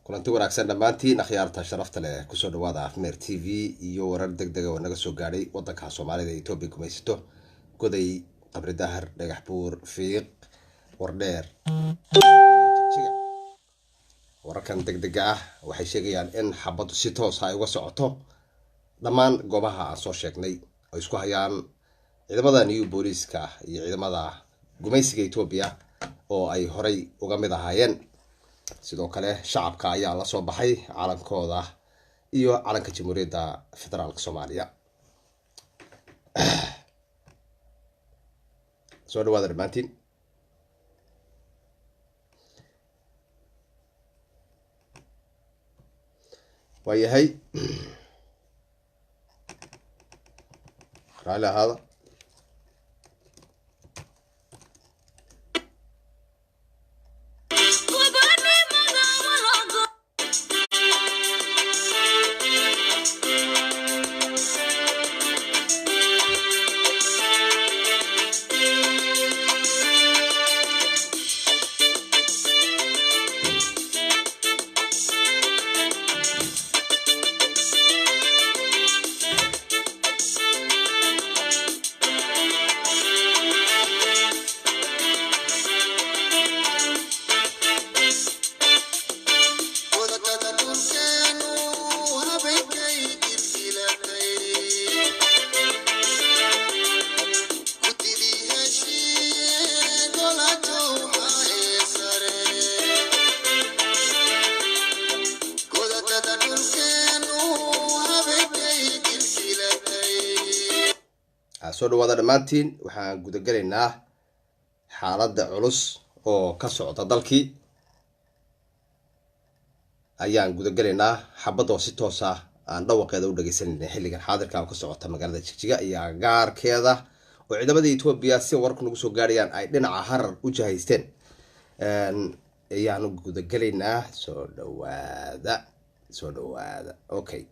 Kulanti wanaagsan dhammaantiin, akhyaarta sharafta leh. Kusoo dhawaada Afmeer TV iyo warar deg dega oo naga soo gaadhay wadanka Soomaalida ee Etoobiya gumaysato: Goday, Qabri Dahar, Dhagax Buur, Fiiq, Wardheer iyo Jigjiga. Wararkan deg dega ah waxay sheegayaan in xabaddu si toosa ay uga socoto dhammaan goobaha aan soo sheegnay, oo isku hayaan ciidamada New Booliiska iyo ciidamada gumaysiga Etoobiya oo ay horay uga mid ahaayeen. Sidoo kale shacabka ayaa la soo baxay calankooda iyo calanka Jamhuuriyadda Federaalka Soomaaliya. Soo dhawaada dhammaantiin. Waayahay, raalli ahaada. Soo dhawaada dhammaantiin. Waxaan gudagelaynaa xaaladda culus oo ka socda dalkii ayaan gudagelaynaa, xabadoo si toosa aan dhawaqeeda u dhageysanayna xilligan xaadirka oo ka socota magaalada Jigjiga iyo agagaarkeeda, oo ciidamada Etoobiya si wararku nagu soo gaarayaan ay dhinaca Harar u jahaysteen ayaanu gudagelaynaa. Soo dhawaada, soo dhawaada. Okay,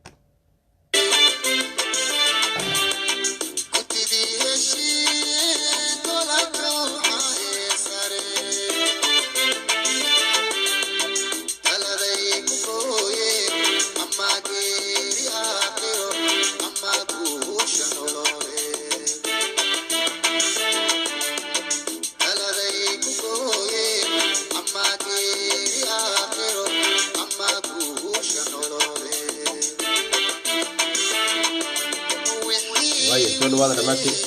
waaya, soo dhawaada dhammaantiin.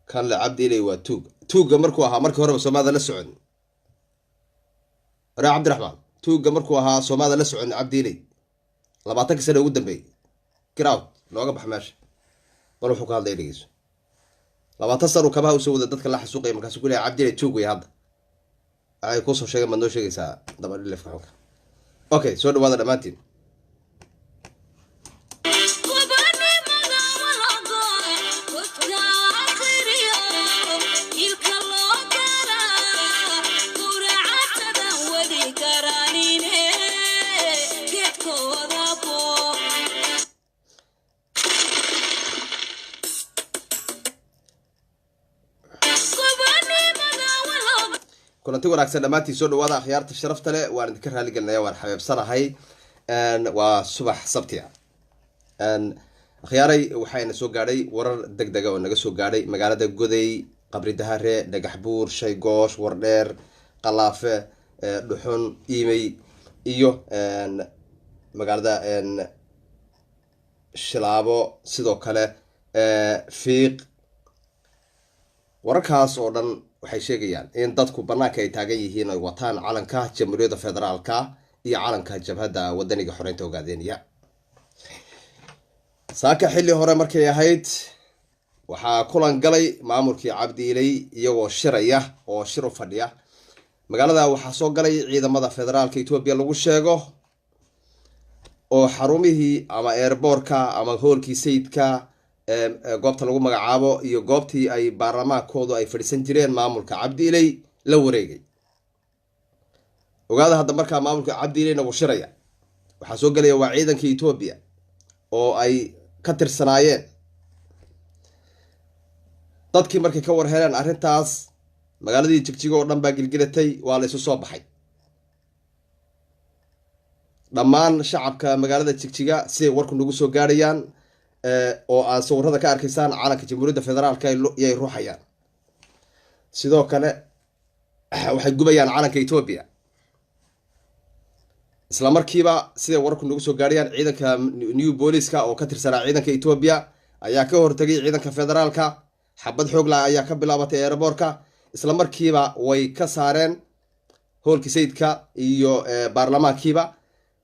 Kan le Cabdi Iley waa tuug. Tuugga markuu ahaa markii horeba Soomaalida la socon hore. Cabdiraxmaan tuugga markuu ahaa Soomaalida la socon. Cabdi Iley 20-kii sano ugu dambeeyey grout looga bax meesha. Bal wuxuu ka hadlaya dhegeyso. 20 sanu kabaha usoo wada dadka la xasuuqaya, markaasuu ku leeyahay Cabdi Iley tuug wey. Hadda waxay kuusoo sheegeen baad noo sheegaysaa, daba dhilifka xunka. Okay, soo dhawaada dhammaantiin. Kulanti wanaagsan dhammaantiin, soo dhawaada akhyaarta sharafta leh. Waan idinka raali gelinaya, waan xabeebsanahay, waa subax sabti ah. Akhyaaray, waxayna soo gaadhay warar deg dega oo naga soo gaadhay magaalada Goday, Qabri Dahare, Dhagax Buur, Shaygoosh, Wardheer, Qalaafe, Dhuxun, Iimey iyo magaalada Shilaabo, sidoo kale Fiiq. Wararkaas oo dhan waxay sheegayaan in dadku banaanka ay taagan yihiin, ay wataan calanka Jamhuuriyadda Federaalka iyo calanka Jabhadda Wadaniga Xoreynta Ogaadeniya. Saaka xilli hore markay ahayd waxaa kulan galay maamulkii Cabdi Iley iyagoo shiraya oo shir u fadhiya magaalada. Waxaa soo galay ciidamada federaalka Etoobiya lagu sheego oo xarumihii ama airboorka ama hoolkii sayidka goobta lagu magacaabo iyo goobtii ay baarlamaankoodu ay fadhiisan jireen maamulka Cabdi Iley la wareegay. Ogaada hadda markaa maamulka Cabdi Ileyna wuu shiraya. Waxaa soo gelaya waa ciidanka Etoobiya oo ay ka tirsanaayeen. Dadkii markay ka war heleen arrintaas, magaaladii Jigjigo oo dhan baa gilgilatay. Waa la isu soo baxay dhammaan shacabka magaalada Jigjiga, siday warku nagu soo gaadhayaan oo aan sawirada ka arkaysaan. Calanka Jamhuuriyadda Federaalka yay ruuxayaan, sidoo kale waxay gubayaan calanka Etoobiya. Isla markiiba siday wararku nagu soo gaadhayaan, ciidanka New Booliska oo ka tirsanaa ciidanka Etoobiya ayaa ka hortagay ciidanka federaalka. Xabad xoogla ayaa ka bilaabatay airportka. Isla markiiba way ka saareen hoolkii sayidka iyo baarlamaankiiba.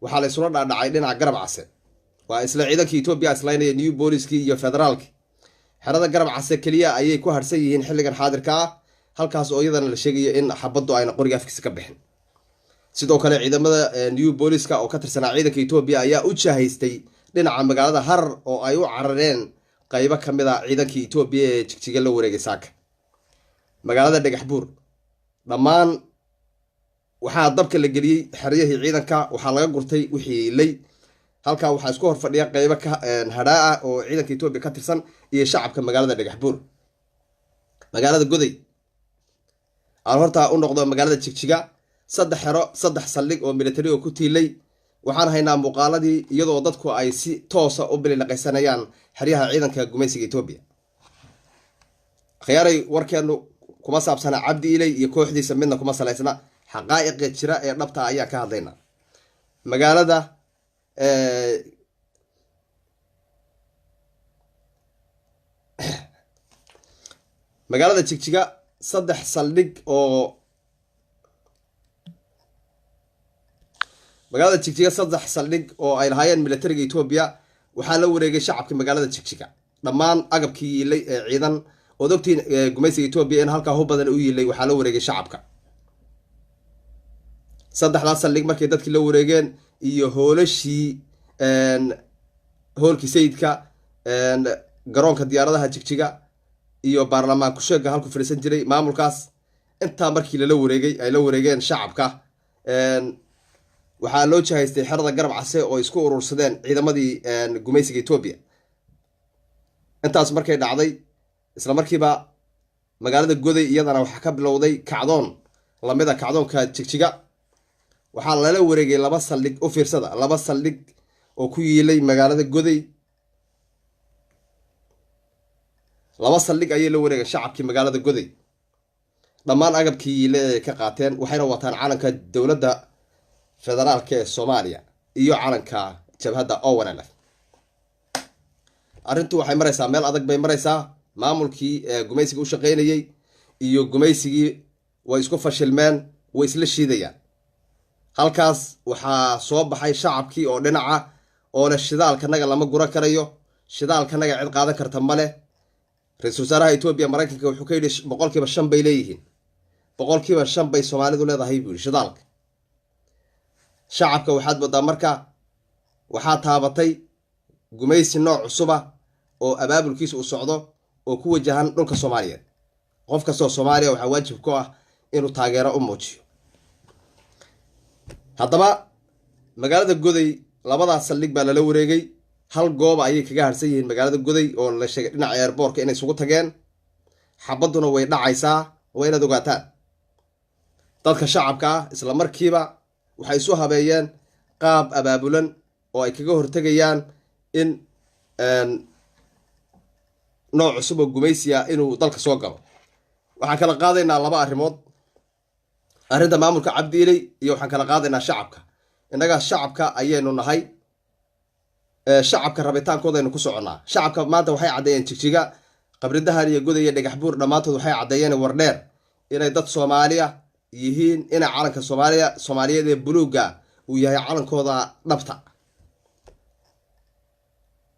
Waxaa la isula dhaadhacay dhinaca Garab Case. Waa isla ciidanka Etoobiya islaynaya, New Booliskii iyo federaalki. Xerada Garab Case keliya ayay ku harsan yihiin xilligan xaadirka ah, halkaas oo iyadana la sheegayo in xabaddu ayna qoriga afkiisa ka bixin. Sidoo kale ciidamada New Booliska oo ka tirsanaa ciidanka Etoobiya ayaa u jahaystay dhinaca magaalada Harar, oo ay u carareen qaybo ka mid a ciidankii Etoobiya ee Jigjiga la wareegay saaka. Magaalada Dhagax Buur dhammaan waxaa dabka la geliyey xeryahii ciidanka, waxaa laga gurtay wixii lay. Halkaa waxaa isku hor fadhiya qaybo ka hadhaa ah oo ciidanka Etoobiya ka tirsan iyo shacabka magaalada Dhagax Buur. Magaalada Goday aan hortaa u noqdo. Magaalada Jigjiga saddex xero, saddex saldhig oo military oo ku tiilay, waxaan haynaa muuqaaladii iyadoo dadku ay si toosa u bililaqaysanayaan xeryaha ciidanka gumaysiga Etoobiya. Khiyaaray, warkeenu kuma saabsana Cabdi Iley iyo kooxdiisa, midna kuma salaysna. Xaqaa'iqa jira ee dhabta ayaan ka hadlaynaa. Magaalada Jigjiga saddex saldhig oo magaalada Jigjiga saddex saldhig oo ay lahaayeen militariga Etoobiya waxaa la wareegay shacabka magaalada Jigjiga. Dhammaan agabkii yiilay ee ciidan, ood ogtiin gumaysiga Etoobiya in halkaa hub badan u yiilay, waxaa la wareegay shacabka. Saddexdaas saldhig markay dadkii la wareegeen iyo hoolashii, hoolkii sayidka, garoonka diyaaradaha Jigjiga iyo baarlamaan kusheega halku fadhiisan jiray maamulkaas, intaa markii lala wareegay, ay la wareegeen shacabka, waxaa loo jahaystay xerada Garab Case oo isku urursadeen ciidamadii gumaysiga Etoobiya. Intaas markay dhacday, isla markiiba magaalada Goday iyadana waxaa ka bilowday kacdoon lamida kacdoonka Jigjiga. Waxaa lala wareegay laba saldhig. U fiirsada, laba saldhig oo ku yiilay magaalada Goday, laba saldhig ayay la wareegeen shacabkii magaalada Goday. Dhammaan agabkii yiile ay ka qaateen, waxayna wataan calanka dowladda federaalka ee Soomaaliya iyo calanka jabhadda ONLF. Arrintu waxay maraysaa meel adag bay maraysaa. Maamulkii gumaysiga u shaqaynayey iyo gumaysigii way isku fashilmeen, way isla shiidayaan. Halkaas waxaa soo baxay shacabkii oo dhinaca oo leh shidaalkanaga lama guran karayo, shidaalkanaga cid qaadan karta ma leh. Ra-iisul wasaaraha Etoobiya Maraykanka wuxuu ka yidhi 5% bay leeyihiin, 5% bay Soomaalidu leedahay buu yidhi shidaalka. Shacabka waxaad moodaa marka waxaa taabatay gumaysi nooc cusuba oo abaabulkiisa u socdo oo ku wajahan dhulka Soomaaliyeed. Qof kastoo Soomaaliya waxaa waajib ku ah inuu taageero u muujiyo. Haddaba magaalada Goday labadaas saldhig baa lala wareegay. Hal gooba ayay kaga harsan yihiin magaalada Goday oo la sheegay dhinaca airportka inay isugu tageen. Xabadduna way dhacaysaa. Waa inaad ogaataan, dadka shacabka ah isla markiiba waxay isu habeeyeen qaab abaabulan oo ay kaga hortegayaan in nooc cusub oo gumaysiya inuu dalka soo galo. Waxaan kala qaadaynaa laba arrimood: arrinta maamulka Cabdi Iley iyo waxaan kala qaadaynaa shacabka. Innaga shacabka ayaynu nahay, shacabka rabitaankooda ku soconnaa. Shacabka maanta waxay caddeeyeen Jigjiga, Qabridahan iyo Goday iyo Dhagax Buur, dhammaantood waxay caddeeyeen Wardheer inay dad Soomaaliya yihiin, inay calanka Soomaaliya Soomaaliyeed ee buluugga uu yahay calankooda dhabta.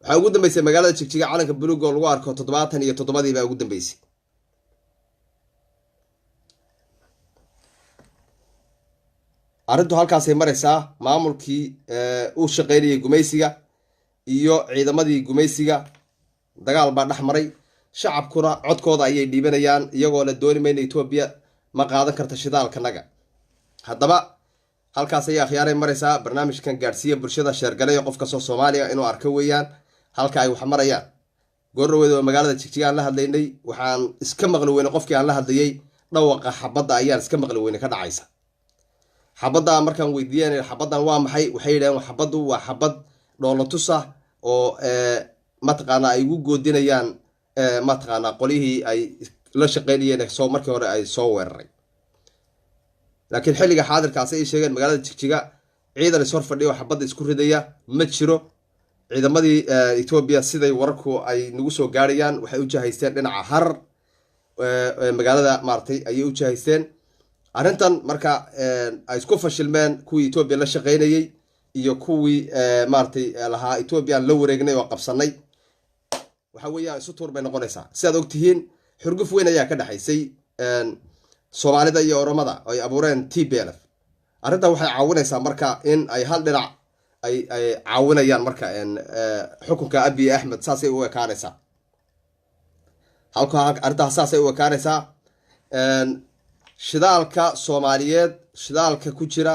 Waxaa ugu dambeysay magaalada Jigjiga calanka buluugga oo lagu arko 77-dii baa ugu dambeysay. Arrintu halkaasay maraysaa. Maamulkii u shaqaynayay gumaysiga iyo ciidamadii gumaysiga dagaal baa dhex maray. Shacabkuna codkooda ayay dhiibanayaan, iyagoo la dooni mayna, Etoobiya ma qaadan karta shidaalkanaga. Haddaba Halkaas ayaa akhyaaray maraysaa. Barnaamijkan gaadhsiiya bulshada, sheergalaya, qof kastoo Soomaaliya inuu arko weeyaan halka ay wax marayaan. Goordhaweed oo magaalada Jigjiga aan la hadlaynay, waxaan iska maqli weynay qofkii aan la hadlayay, dhawaqa xabadda ayaan iska maqli weynay ka dhacaysa. Xabadda markaan weydiiyeen, "Xabaddan waa maxay?" waxay yidhaheen, "Xabaddu waa xabad dhoolatusa oo mataqaanaa ay ugu goodinayaan mataqaanaa qolyihii ay la shaqeynayeen soo markii hore ay soo weeraray." Laakiin xilliga xaadirkaasi ay sheegeen, magaalada Jigjiga ciidan is hor fadhiya oo xabadda isku ridaya ma jiro. Ciidamadii Etoobiya, siday wararku ay nagu soo gaarayaan, waxay u jahaysteen dhinaca Harar, magaalada maaragtay ayay u jahaysteen. Arrintan marka ay isku fashilmeen kuwii Etoobiya la shaqeynayey iyo kuwii maaragtay lahaa Etoobiya la wareegnay oo qabsanay, waxa weeyaan isu tuur bay noqonaysaa. Sidaad ogtihiin, xurguf weyn ayaa ka dhexaysay Soomaalida iyo Oromada ay abuureen TPLF. Arrintan waxay caawinaysaa marka in ay hal dhinac ay caawinayaan marka xukunka Abiy Axmed. Saasay u ekaanaysaa halka arrintaas, saasay u ekaanaysaa. Shidaalka Soomaaliyeed, shidaalka ku jira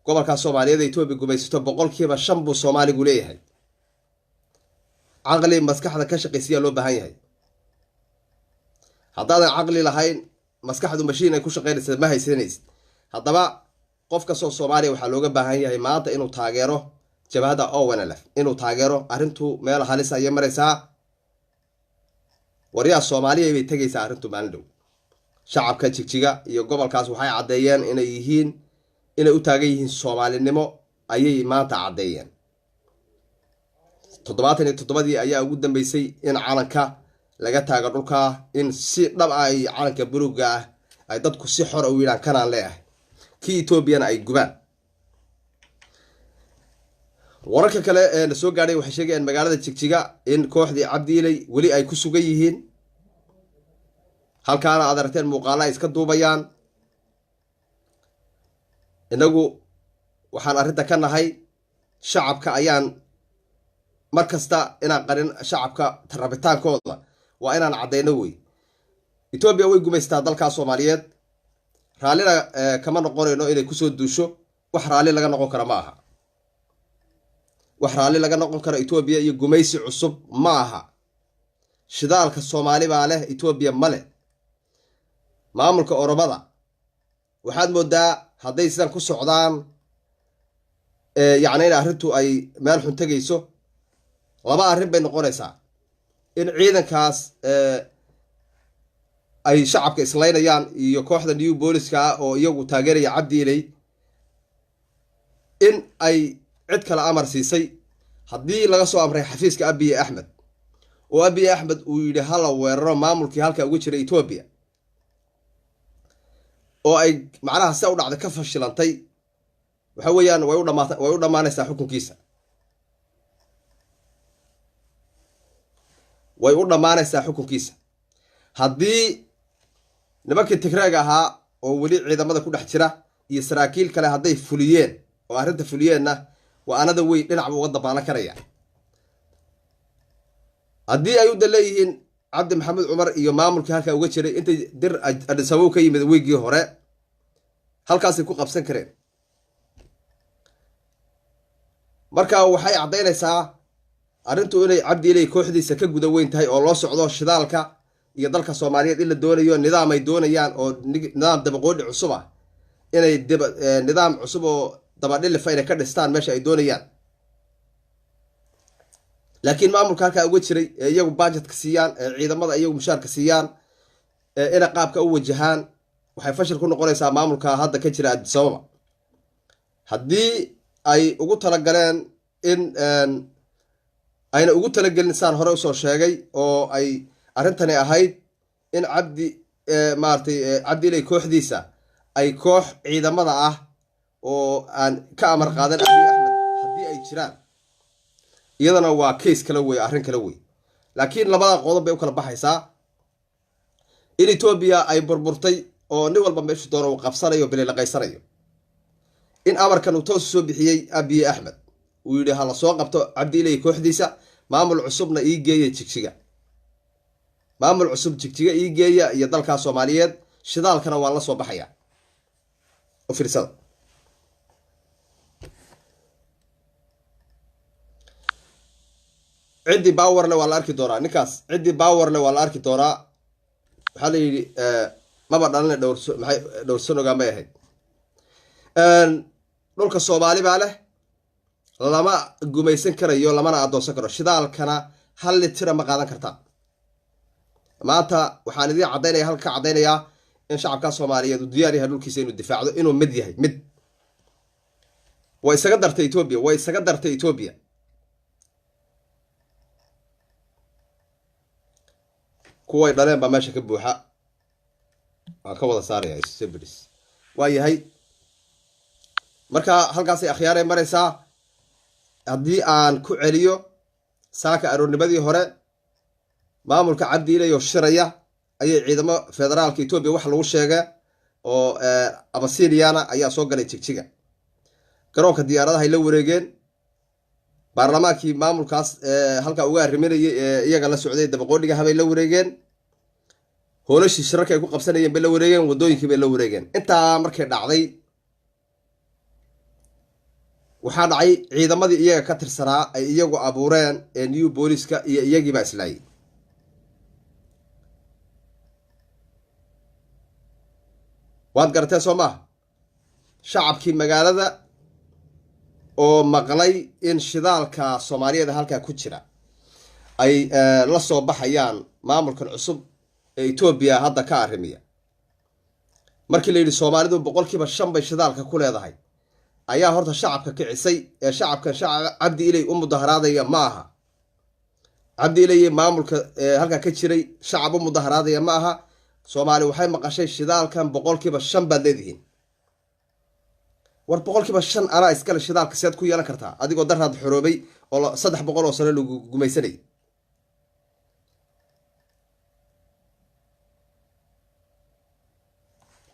gobolka Soomaaliyeed ee Etoobiya gumaysato, 5% buu Soomaaligu leeyahay. Caqli maskaxda ka shaqaysiyaa loo baahan yahay. Haddaadan caqli lahayn, maskaxdu mashiin ay ku shaqaynaysa ma haysanaysid. Haddaba qof kastoo Soomaaliya waxaa looga baahan yahay maanta inuu taageero jabhadda ONLF, inuu taageero. Arrintu meel halis ayay maraysaa. Waryaa Soomaaliya bay tegaysaa arrintu maalin dhow. Shacabka Jigjiga iyo gobolkaas waxay caddeeyeen inay yihiin, inay u taagan yihiin Soomaalinimo ayay maanta caddeeyeen. 77-dii ayaa ugu dambeysay in calanka laga taago dhulkaa, in si dhab ah ay calanka buluugga ah ay dadku si xor u yidhaan kanaan leeyahay, kii Etoobiyana ay gubaan. Wararka kale ee la soo gaadhay waxay sheegayaan magaalada Jigjiga in kooxdii Cabdiiley weli ay ku sugan yihiin halkaana. Aad aragteen muuqaala ay iska duubayaan. Innagu waxaan arrinta ka nahay shacabka ayaan mar kasta inaan qarin shacabka rabitaankooda, waa inaan caddayno wey. Etoobiya way gumaystaa dalkaa Soomaaliyeed, raallina kama noqonayno inay kusoo duusho. Wax raalli laga noqon kara ma aha. Wax raalli laga noqon karo Etoobiya iyo gumaysi cusub ma aha. Shidaalka Soomaali baa leh, Etoobiya ma leh. Maamulka Oromada waxaad moodaa hadday sidan ku socdaan, yacni in arrintu ay meel xun tegayso. Laba arrin bay noqonaysaa: in ciidankaas ay shacabka islaynayaan iyo kooxda new booliska ah oo iyagu taageeraya Cabdi Iley in ay cid kale amar siisay. Haddii laga soo amray xafiiska Abiy Axmed oo Abiy Axmed uu yidhi hala weeraro maamulkii halka uga jiray Etoobiya, oo ay macnaha sia u dhacday ka fashilantay, waxa weeyaan way u dhammaanaysaa xukunkiisa, way u dhammaanaysaa xukunkiisa. Haddii nimankii Tigreeg ahaa oo weli ciidamada ku dhex jira iyo saraakiil kale hadday fuliyeen oo arrinta fuliyeenna, waa anada wey dhinac buu uga dabaalan karaya. Haddii ay u da leeyihiin Cabdi Maxamed Cumar iyo maamulkii halkaa uga jiray intay dir Adhisabow ka yimid weygii hore, halkaasay ku qabsan kareen. Marka waxay caddaynaysaa arrintu inay Cabdi Iley kooxdiisa ka guda weyn tahay oo loo socdo shidaalka iyo dalka Soomaaliyeed in la doonayo, nidaam ay doonayaan oo nidaam dabaqoodhi cusub ah, inay nidaam cusub oo dabadhilifa inay ka dhistaan meesha ay doonayaan. Laakiin maamulka halkaa uga jiray ee iyagu bajetka siiyaan, ee ciidamada iyagu mushaarka siiyaan, ee inay qaabka u wajahaan, waxay fashil ku noqonaysaa maamulka hadda ka jira Addis Ababa. Haddii ay ugu talagaleen in ayna ugu talagelin saan hore usoo sheegay oo ay arrintani ahayd in Cabdi maaratay Cabdi Iley kooxdiisa ay koox ciidamada ah oo aan ka amar qaadan Abiy Axmed haddii ay jiraan, iyadana waa case kale wey, arrin kale wey. Laakiin labada qodob bay u kala baxaysaa: in Etoobiya ay burburtay oo nin walba meeshu doono uu qabsanayo, bililaqaysanayo, in amarkan uu toos soo bixiyey Abiy Axmed uu yidhi hala soo qabto Cabdi Iley kooxdiisa, maamul cusubna ii geeya Jigjiga, maamul cusub Jigjiga ii geeya iyo dalkaa Soomaaliyeed, shidaalkana waan la soo baxaya. U fiirsada. Ciddii baawarle waa la arki doonaa ninkaas, ciddii baawarle waa la arki doonaa. Waxaa la yidhi maba dhalina dhowrso, maxay dhowrsan ogaa may ahayd. Dhulka Soomaali baa leh, lama gumaysan karayo, lamana addoonsan karo. Shidaalkana hal litira ma qaadan kartaa. Maanta waxaan idiin caddaynaya, halka ka caddaynayaa, in shacabka Soomaaliyeed uu diyaar yahay dhulkiisa inuu difaacdo, inuu mid yahay. Mid way isaga dartay Etoobiya, way isaga dartay Etoobiya. Kuway dhaleen baa meesha ka buuxa, waan ka wada saaraya stbris. Waa yahay, marka halkaasay akhyaaray maraysaa. Haddii aan ku celiyo, saaka aroornimadii hore maamulka Cabdi Ilayo shiraya ayay ciidamo federaalka Etoobiya wax lagu sheega oo Abasiniana ayaa soo galay Jigjiga, garoonka diyaaradaha ay la wareegeen. Baarlamaankii maamulkaas halkaa uga arriminayay ee iyaga la socday dabaqoodhiga habay la wareegeen, hoolashii shirarka ay ku qabsanayeen bay la wareegeen, waddooyinkii bay la wareegeen. Intaa markay dhacday, waxaa dhacay ciidamadii iyaga ka tirsanaa ay iyagu abuureen ee new booliska iyo iyagiibaa islaayay. Waad garatee soo maaha? Shacabkii magaalada oo maqlay in shidaalka Soomaaliyeed halkaa ku jira ay la soo baxayaan maamulkan cusub ee Etoobiya hadda ka arrimiya, markii la yidhi Soomaalidu 5% bay shidaalka ku leedahay, ayaa horta shacabka kicisay. Ee shacabkan shacab Cabdi Ilay u mudaharaadaya ma aha, Cabdi Ilay maamulka halkaa ka jiray shacab u mudaharaadaya ma aha. Soomaali waxay maqashay shidaalkan 5% baad leedihiin. War 5% anaa iskale shidaalka, seed ku yeelan kartaa adigoo daraad xoroobay oo 300 oo sano lagu gumaysanayay?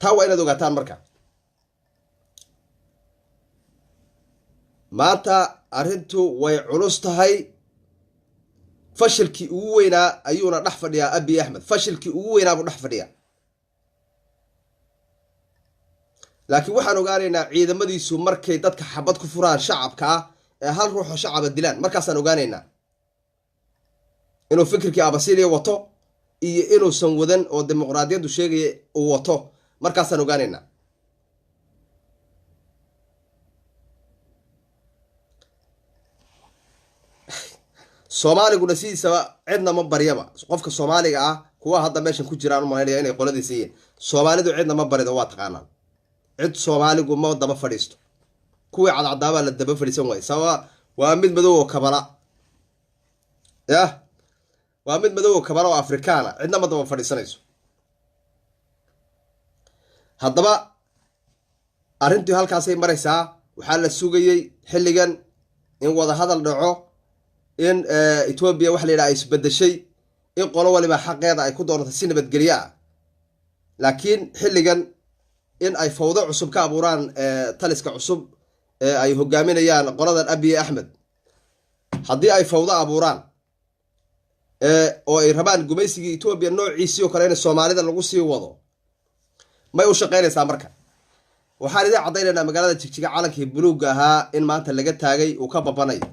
Taa waa inaad ogaataan. Marka maanta arrintu way culus tahay. Fashilkii ugu weynaa ayuuna dhex fadhiyaa Abiy Axmed, fashilkii ugu weynaa buu dhex fadhiyaa. Laakiin waxaan ogaanaynaa ciidamadiisu markay dadka xabad ku furaan shacabka ah ee hal ruuxoo shacaba dilaan, markaasaan ogaanaynaa inuu fikirkii Abasilia wato iyo inuusan wadan oo dimuqraadiyaddu sheegaya uu wato, markaasaan ogaanaynaa. Soomaaliguna sidiisaba cidna ma baryaba. Qofka Soomaaliga ah, kuwa hadda meeshan ku jiraan u malaynaya inay qoladiisa yihiin, Soomaalidu cidna ma barido, waa taqaanaan. Cid Soomaaligu ma daba fadhiisto. Kuwii cadcadaabaa la daba fadhiisan waayey, sababa waa mid madow oo kabala yah, waa mid madow oo kabala oo Afrikaana, cidna ma daba fadhiisanayso. Haddaba arrintii halkaasay maraysaa. Waxaa la sugayey xilligan in wadahadal dhaco, in Etoobiya waxa la yidhaha ay isbedeshay, in qolo waliba xaqeeda ay ku doonato si nabadgelyo ah. Laakiin xilligan in ay fawdo cusub ka abuuraan taliska cusub ee ay hogaaminayaan qoladan Abiy Axmed, haddii ay fawdo abuuraan oo ay rabaan gumaysigii Etoobiya noociisii oo kale in Soomaalida lagu sii wado, may u shaqaynaysaa? Marka waxaan idin caddaynaynaa magaalada Jigjiga calankii buluugga ahaa in maanta laga taagay, uu ka babanayo.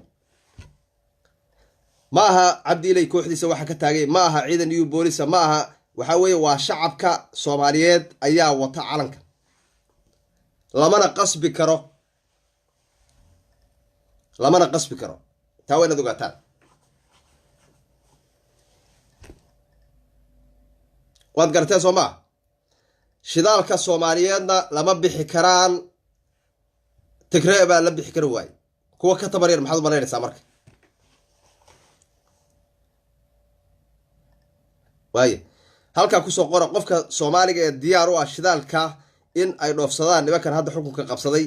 Ma aha Cabdi Ilay kooxdiisa waxa ka taagay, ma aha ciidan new boolisa, ma aha. Waxaa weeye waa shacabka Soomaaliyeed ayaa wata calanka, lamana qasbi karo, lamana qasbi karo. Taa waa inaad ogaataan. Waad garateen soo maa? Shidaalka Soomaaliyeedna lama bixi karaan. Tigree baa la bixi kari waaye, kuwa ka tabar yar maxaad u malaynaysaa? Marka waaye halkaa kusoo qora qofka Soomaaliga ee diyaar u ah shidaalka in ay dhoofsadaan nimankan hadda xukunka qabsaday.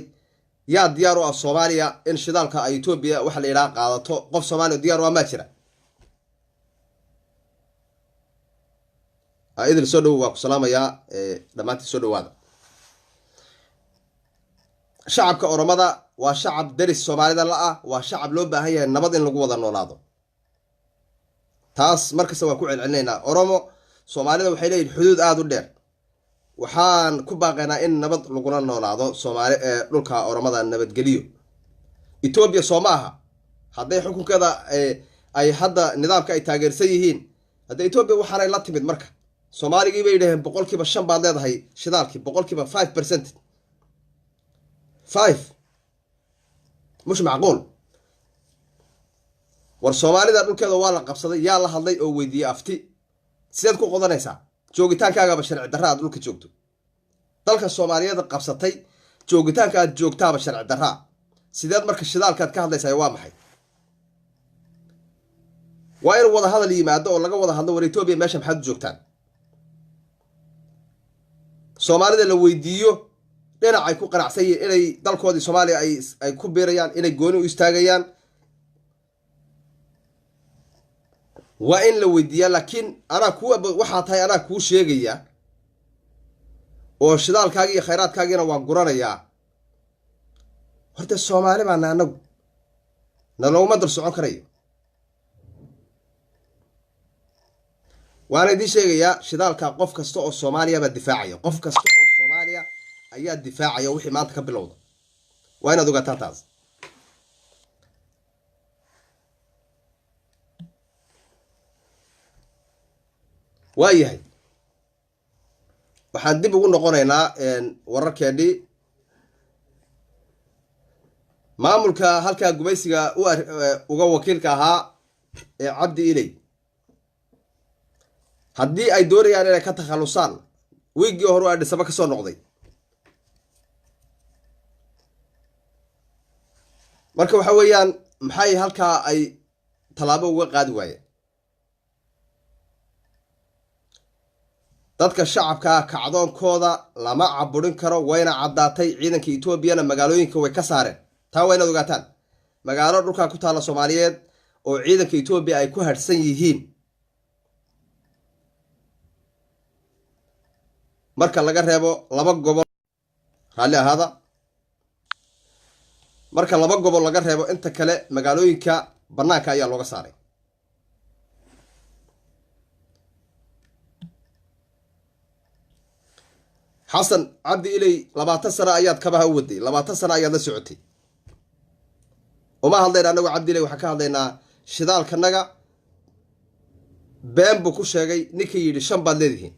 Yaa diyaar u ah Soomaaliya in shidaalka ay Etoobiya waxa la yidhaha qaadato? Qof Soomaaliya diyaar u ah maa jira? Idil soo dhowo, waa ku salaamayaa dhammaantiin, soo dhawaada. Shacabka Oromada waa shacab deris Soomaalida la-ah, waa shacab loo baahan yahay nabad in lagu wada noolaado. Taas markasta waan ku celcelinaynaa. Oromo Soomaalida waxay leeyihin xuduud aada u dheer. Waxaan ku baaqaynaa in nabad lagula noolaado Soomaali ee dhulka Oromada, nabadgeliyo. Etoobiya soo ma aha hadday xukunkeeda Ay hadda nidaamka ay taageersan yihiin. Hadda Etoobiya waxaanay la timid marka Soomaaligii bay yidhaheen 5% baad leedahay shidaalkii, 5%, 5, mush macquul. War Soomaalida dhulkeeda waa la qabsaday. Yaa la hadlay oo weydiiyey afti? Sideed ku qodanaysaa? Joogitaankaagaba sharci darra aad dhulka joogto, dalka Soomaaliyeed qabsatay, joogitaanka aad joogtaaba sharci darraa. Sideed marka shidaalkaad ka hadlaysaa waa maxay? Waa in wada hadal yimaado oo laga wada hadlo. War Etoobiya meesha maxaad u joogtaan? Soomaalida la weydiiyo dhinacay ku qanacsan yihiin, inay dalkoodii Soomaaliya ay ku biirayaan, inay gooni u istaagayaan, waa in la weydiiyaa. Laakiin anaa kuu, waxaa tahay anaa kuu sheegaya oo shidaalkaagi iyo khayraadkaagiina waan guranayaa. Horta Soomaali baana anagu, nalooguma dul socon karayo. Waana idiin sheegayaa, shidaalka qof kasta oo Soomaaliya baa difaacaya. Qof kasta oo Soomaaliya ayaa difaacaya wixii maanta ka bilowda. Waa inaad ogaataan taas. Waayahay, waxaan dib ugu noqonaynaa wararkeennii. Maamulka halkaa gumaysiga uga wakiilka ahaa ee Cabdi Iley, haddii ay doonayaan inay ka takhalusaan, wiiggii hore Adhisaba ka soo noqday. Marka waxa weeyaan, maxay halkaa ay tallaabo uga qaadi waayeen dadka shacabkaa? Kacdoonkooda lama caburin karo, wayna caddaatay. Ciidanka Etoobiyana magaalooyinka way ka saareen. Taa waa inaad ogaataan. Magaalo dhulkaa ku taalla Soomaaliyeed oo ciidanka Etoobiya ay ku hadhsan yihiin, marka laga reebo laba gobol, raalli ahaada, marka laba gobol laga reebo, inta kale magaalooyinka bannaanka ayaa looga saaray. Xasan Cabdi Iley, 20 sano ayaad kabaha u waday, 20 sano ayaad la socotay. Uma hadlayna annagu Cabdi Iley, waxaan ka hadlaynaa shidaalkanaga. Been buu ku sheegay ninkii yidhi 5 baad leedihiin.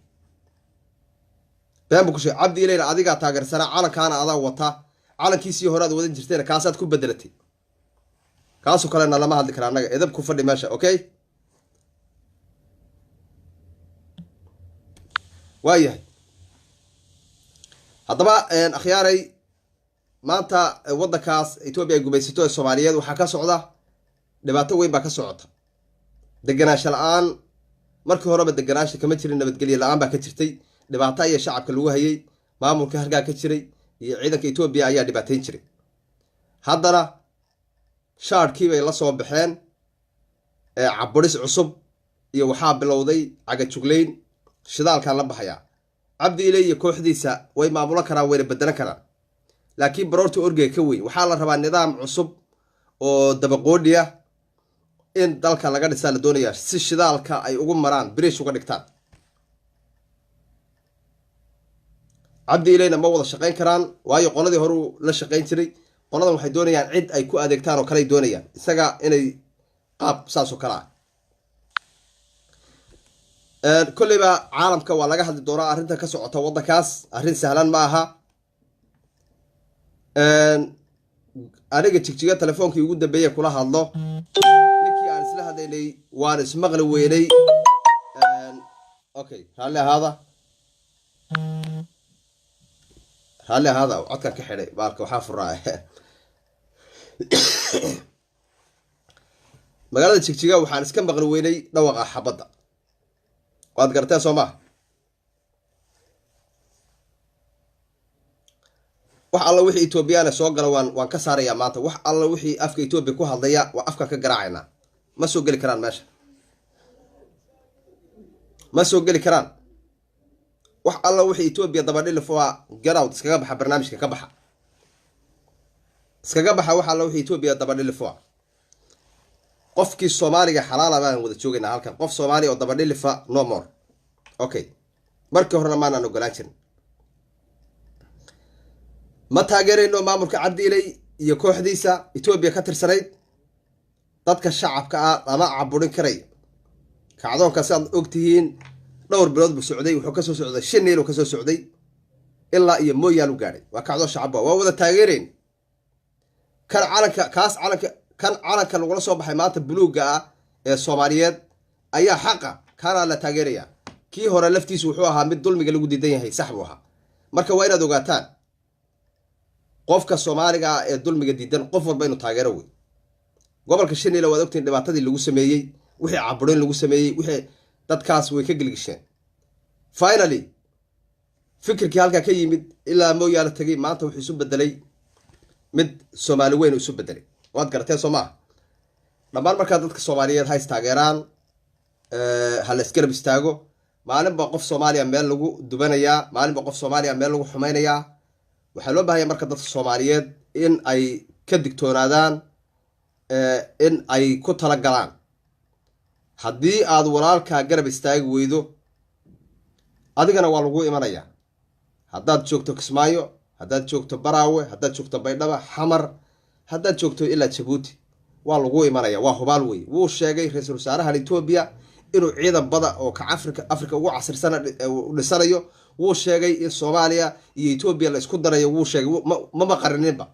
Been buu ku sheegay. Cabdi Ileyna adigaa taageersanaa, calankaana adaa wata. Calankiisii hore aad wadan jirtayna kaasaad ku bedelatay. Kaasoo kalena lama hadli kara annaga. Edab ku fadhi meesha. Okay, waayahay. Haddaba akhyaaray, maanta waddankaas Etoobiya ay gumaysato ee Soomaaliyeed waxaa ka socda dhibaato weyn baa ka socota. Deganaansho la-aan, markii horeba deganaansha kama jirin, nabadgelyo la-aan baa ka jirtay. Dhibaato ayaa shacabka lagu hayay, maamulka halkaa ka jiray iyo ciidanka Etoobiya ayaa dhibaateyn jiray. Haddana shaadhkii bay la soo baxeen, caburis cusub iyo waxaa bilowday cagajuglayn. Shidaalkaan la baxayaa. Cabdi Iley iyo kooxdiisa way maamulan karaan, wayna bedelan karaan, laakiin baroorta orgega ka weyn. Waxaa la rabaa nidaam cusub oo dabaqoodhiya in dalka laga dhisaa la doonayaa, si shidaalka ay ugu maraan, biriish uga dhigtaan. Cabdi Ileyna ma wada shaqayn karaan, waayo qoladii horuu la shaqayn jiray. Qoladan waxay doonayaan cid ay ku adeegtaan oo kaley doonayaan isaga inay qaab saas oo kale ah. Kolleyba caalamka waa laga hadli doonaa arrinta ka socota waddankaas. Arrin sahlan ma aha. Aniga Jigjiga telefoonkii ugu dambeeye kula hadlo, ninkii aan isla hadlaynay waan ismaqli weynay. Okay, raalli ahaada, raalli ahaada, codkan ka xidhay baalka waxaa furaa. Magaalada Jigjiga waxaan iska maqli weynay dhawaqa xabadda. Waad garteen soo maha? Wax alla wixii Etoobiyaana soo gala waan ka saarayaa maanta. Wax alla wixii afka Etoobiya ku hadlaya waa afka ka garaacaynaa. Ma soo geli karaan meesha, ma soo geli karaan. Wax alla wixii Etoobiya dabadhilif waa get out, iskaga baxa barnaamijka, ka baxa, iskaga baxa. Wax alla wixii Etoobiya dabadhilif waa, qofkii Soomaaliga xalaala baan wada joogaynaa halkan. Qof Soomaaliya oo dabadhilifa no more. Okay, markii horena maanaan ogolaan jirin. Ma taageerayno maamulka Cabdi Iley iyo kooxdiisa Etoobiya ka tirsanayd. Dadka shacabka ah lama caburin karayo. Kacdoonka si aad ogtihiin dhowr bilood buu socday, wuxuu kasoo socday Shiniil, kasoo socday ilaa iyo Mooyaal u gaadhay. Waa kacdoon shacabba, waa wada taageereen. Kan calanka, kaas calanka, kan calanka lagula soo baxay maanta buluugga ah ee Soomaaliyeed ayaa xaqa, kaanaa la taageeraya. Kii hore laftiisu wuxuu ahaa mid dulmiga lagu diidan yahay, sax buu ahaa. Marka waa inaad ogaataan qofka Soomaaliga ah ee dulmiga diidan qof walba inuu taageero wey. Gobolka Shiniila waad ogtihiin dhibaatadii lagu sameeyey, wixii caburin lagu sameeyey, wixii dadkaas way ka gelgisheen. Finally fikirkii halkaa ka yimid ilaa Mooyaala tegay maanta wuxuu isu bedelay mid Soomaali weyn isu bedelay. Waad garateen, soo maaha? Dhammaan markaa dadka Soomaaliyeed ha is taageeraan, ha la isgarab istaago. Maalinba qof Soomaaliya meel lagu dubanayaa, maalinba qof Soomaaliya meel lagu xumaynayaa. Waxaa loo bahanya marka dadka Soomaaliyeed in ay ka digtoonaadaan, in ay ku talagalaan. Haddii aad walaalkaa garab istaagi weydo, adigana waa lagu imanayaa. Haddaad joogto Kismaayo, haddaad joogto Baraawe, haddaad joogto Baydhaba, Xamar, haddaad joogto ilaa Jabuuti, waa lagu imanaya, waa hubaal wey. Wuu sheegay ra-iisul wasaarahan Etoobiya inuu ciidan bada oo ka Afrika ugu casrirsana dhisanayo. Wuu sheegay in Soomaaliya iyo Etoobiya la isku darayo. Wuu sheegay, ma maqarininba.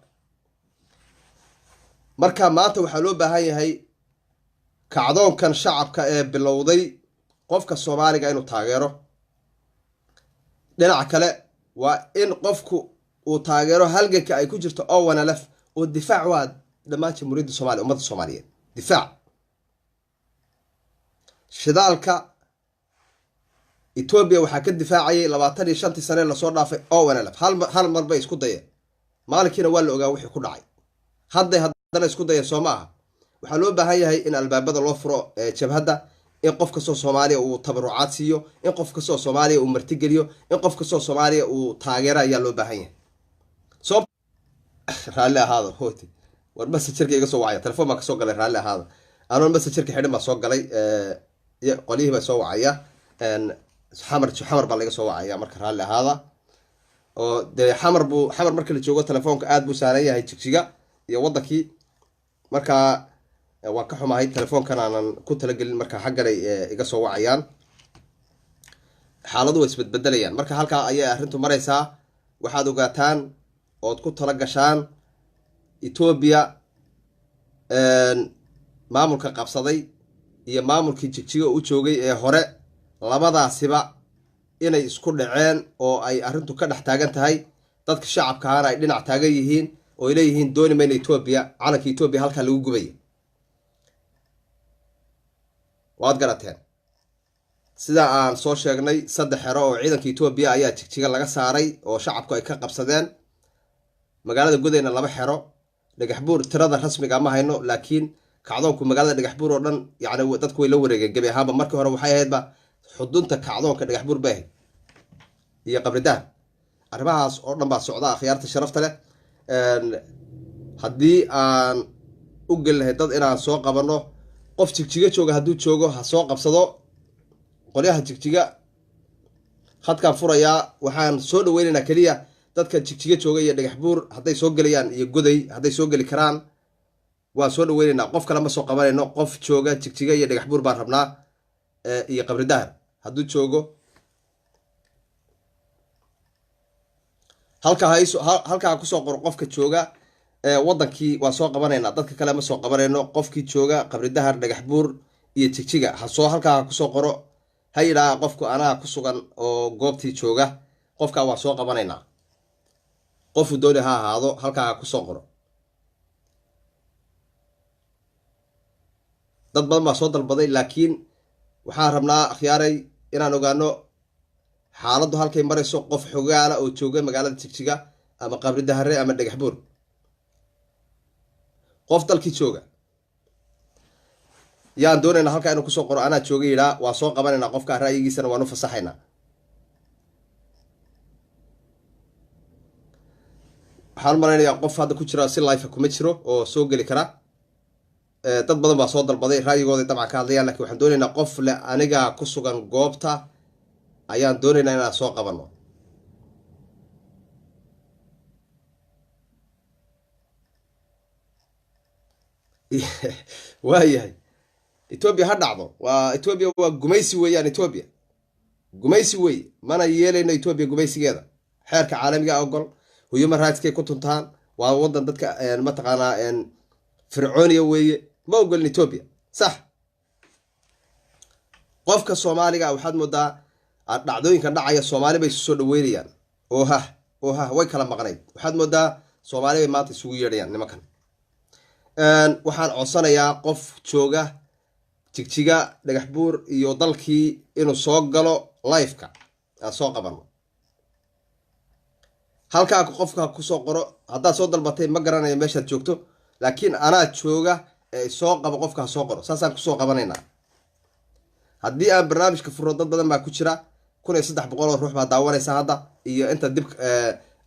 Marka maanta waxaa loo baahan yahay kacdoonkan shacabka ee bilowday qofka Soomaaliga inuu taageero. Dhinaca kale waa in qofku uu taageero halganka ay ku jirto ONLF oo difaac waa dhammaan Jamhuuriyadda Somaaliya, ummadda Soomaaliyeed difaac. Shidaalka Etoobiya waxaa ka difaacayay 25-tii sane lasoo dhaafay ONLF. Hal mar bay isku dayeen, maalinkiina waa la ogaa wixii ku dhacay. Hadday haddana isku dayeen, soo ma aha? Waxaa loo baahan yahay in albaabada loo furo jabhadda, in qof kastoo Soomaaliya uu tabarucaad siiyo, in qof kastoo Soomaaliya uu martigeliyo, in qof kastoo Soomaaliya uu taageero ayaa loo baahan yahay. Soo raalli ahaada hoti, war Messengerka iga soo wacaya, telefoon baa kasoo galay, raalli ahaada. Anoon Messengerka xidhin baa soo galay, qolyihii baa soo wacaya, Xamar, Xamar baa laga soo wacaya. Marka raalli ahaada. Oo dee Xamar buu, Xamar marka la joogo telefoonka aad buu sahlan yahay, Jigjiga iyo waddankii. Marka waan ka xumahay, telefoonkan aanan ku talagelin, marka xagganay iga soo wacayaan. Xaaladu way isbedbedelayaan. Marka halkaa ayay arrintu maraysaa. Waxaad ogaataan ood ku tala gashaan Etoobiya maamulka qabsaday iyo maamulkii Jigjiga u joogay ee hore, labadaasiba inay isku dhaceen oo ay arrintu ka dhex taagan tahay. Dadka shacabkaana ay dhinac taagan yihiin oo ay leeyihiin dooni mayna Etoobiya, calanka Etoobiya halkaa lagu gubaya. Waad garateen sida aan soo sheegnay, 3 xero oo ciidanka Etoobiya ayaa Jigjiga laga saaray oo shacabku ay ka qabsadeen. Magaalada Godeyna 2 xero, Dhagaxbuur tirada rasmiga ma hayno, laakiin kacdoonku magaalada Dhagaxbuur oo dhan yacni dadku way la wareegeen gebi ahaanba. Markii hore waxay ahaydba xudunta kacdoonka Dhagaxbuur bay ahayd iyo Qabridahan. Arrimahaas oo dhan baa socda, akhyaarta sharafta leh. Haddii aan u geli lahay dad inaan soo qabanno, qof Jigjiga jooga hadduu joogo ha soo qabsado. Qolyaha Jigjiga khadkaan furayaa, waxaan soo dhaweynaynaa keliya dadka Jigjiga jooga iyo Dhagaxbuur hadday soo gelayaan, iyo Goday hadday soo geli karaan waan soo dhaweynaynaa. Qof kale ma soo qabanayno. Qof jooga Jigjiga iyo Dhagaxbuur baan rabnaa iyo Qabridahar hadduu joogo. Halkaa halkaa kusoo qoro qofka jooga waddankii, waan soo qabanaynaa. Dadka kale ma soo qabanayno. Qofkii jooga Qabridahar, Dhagaxbuur iyo Jigjiga hasoo halkaa kusoo qoro, ha yidhaaha qofku anaa ku sugan oo goobtii jooga. Qofkaa waan soo qabanaynaa, qofuu dooni ha ahaado, halkaa ha kusoo qoro. Dad badan baa soo dalbaday, laakiin waxaan rabnaa akhyaaray inaan ogaano xaaladdu halkay marayso. Qof xogaala oo jooga magaalada Jigjiga ama Qabridahare ama Dhagaxbuur, qof dalkii jooga yaan doonaynaa halkaa inuu kusoo qoro anaa jooga yidhaa. Waan soo qabanaynaa qofka, ra'yigiisana waan u fasaxaynaa. Waxaan u malaynayaa qof hadda ku jira si life kuma jiro oo soo geli kara. Dad badan baa soo dalbaday, ra'yigooday dabcan ka hadlayaan, lakin waxaan doonaynaa qof le anigaa ku sugan goobta ayaan doonaynaa inaan soo qabanno. Waayahay, Etoobiya ha dhacdo. Waa Etoobiya, waa gumaysi weeyaan. Etoobiya gumaysi wey, mana yeelayno Etoobiya gumaysigeeda. Xeerka caalamiga ogol, human rightskay ku tuntaan. Waa wadan dadka mataqaanaa fircooniya weeye. Ma ogolin Etoobiya, sax. Qofka Soomaaliga waxaad moodaa dhacdooyinkan dhacaya Soomaali bay isu soo dhaweynayaan. Oohah, oohah, way kala maqnayd. Waxaad moodaa Soomaali bay maanta isugu yeedhayaan nimankan. Waxaan codsanayaa qof jooga Jigjiga, Dhagax Buur iyo dalkii inuu soo galo liveka, aan soo qabano halkaa. Qofka kusoo qoro haddaad soo dalbatay. Ma garanayo meeshaad joogto, laakiin anaa jooga ee soo qabo. Qofka ha soo qoro, saasaan kusoo qabanaynaa. Haddii aan barnaamijka furo, dad badan baa ku jira. 1300 oo ruux baa daawanaysa hadda, iyo inta dib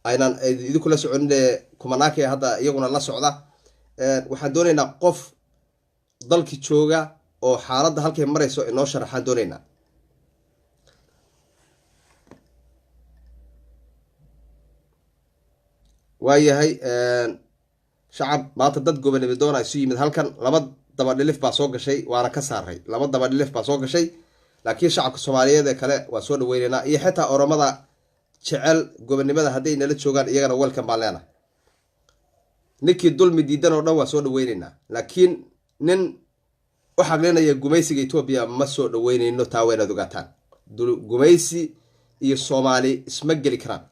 aynan idinkula soconin kumanaanka hadda iyaguna la socda. Waxaan doonaynaa qof dalki jooga oo xaaladda halkay marayso inoo sharaxaan doonaynaa. Waayahay shacab, maanta dad gobonimo doona isu yimid halkan. Laba daba dhilif baa soo gashay, waana ka saaray. Laba daba dhilif baa soo gashay, laakiin shacabka Soomaaliyeed ee kale waa soo dhaweyneynaa, iyo xitaa Oromada jecel gobonimada hadday nala joogaan, iyagana welcome baan leenahay. Ninkii dulmi diidan oo dhan waa soo dhaweyneynaa, laakiin nin u xaqlinaya gumaysiga Etoobiya ma soo dhaweyneyno. Taa waa inaad ogaataan. Gumaysi iyo Soomaali isma geli karaan.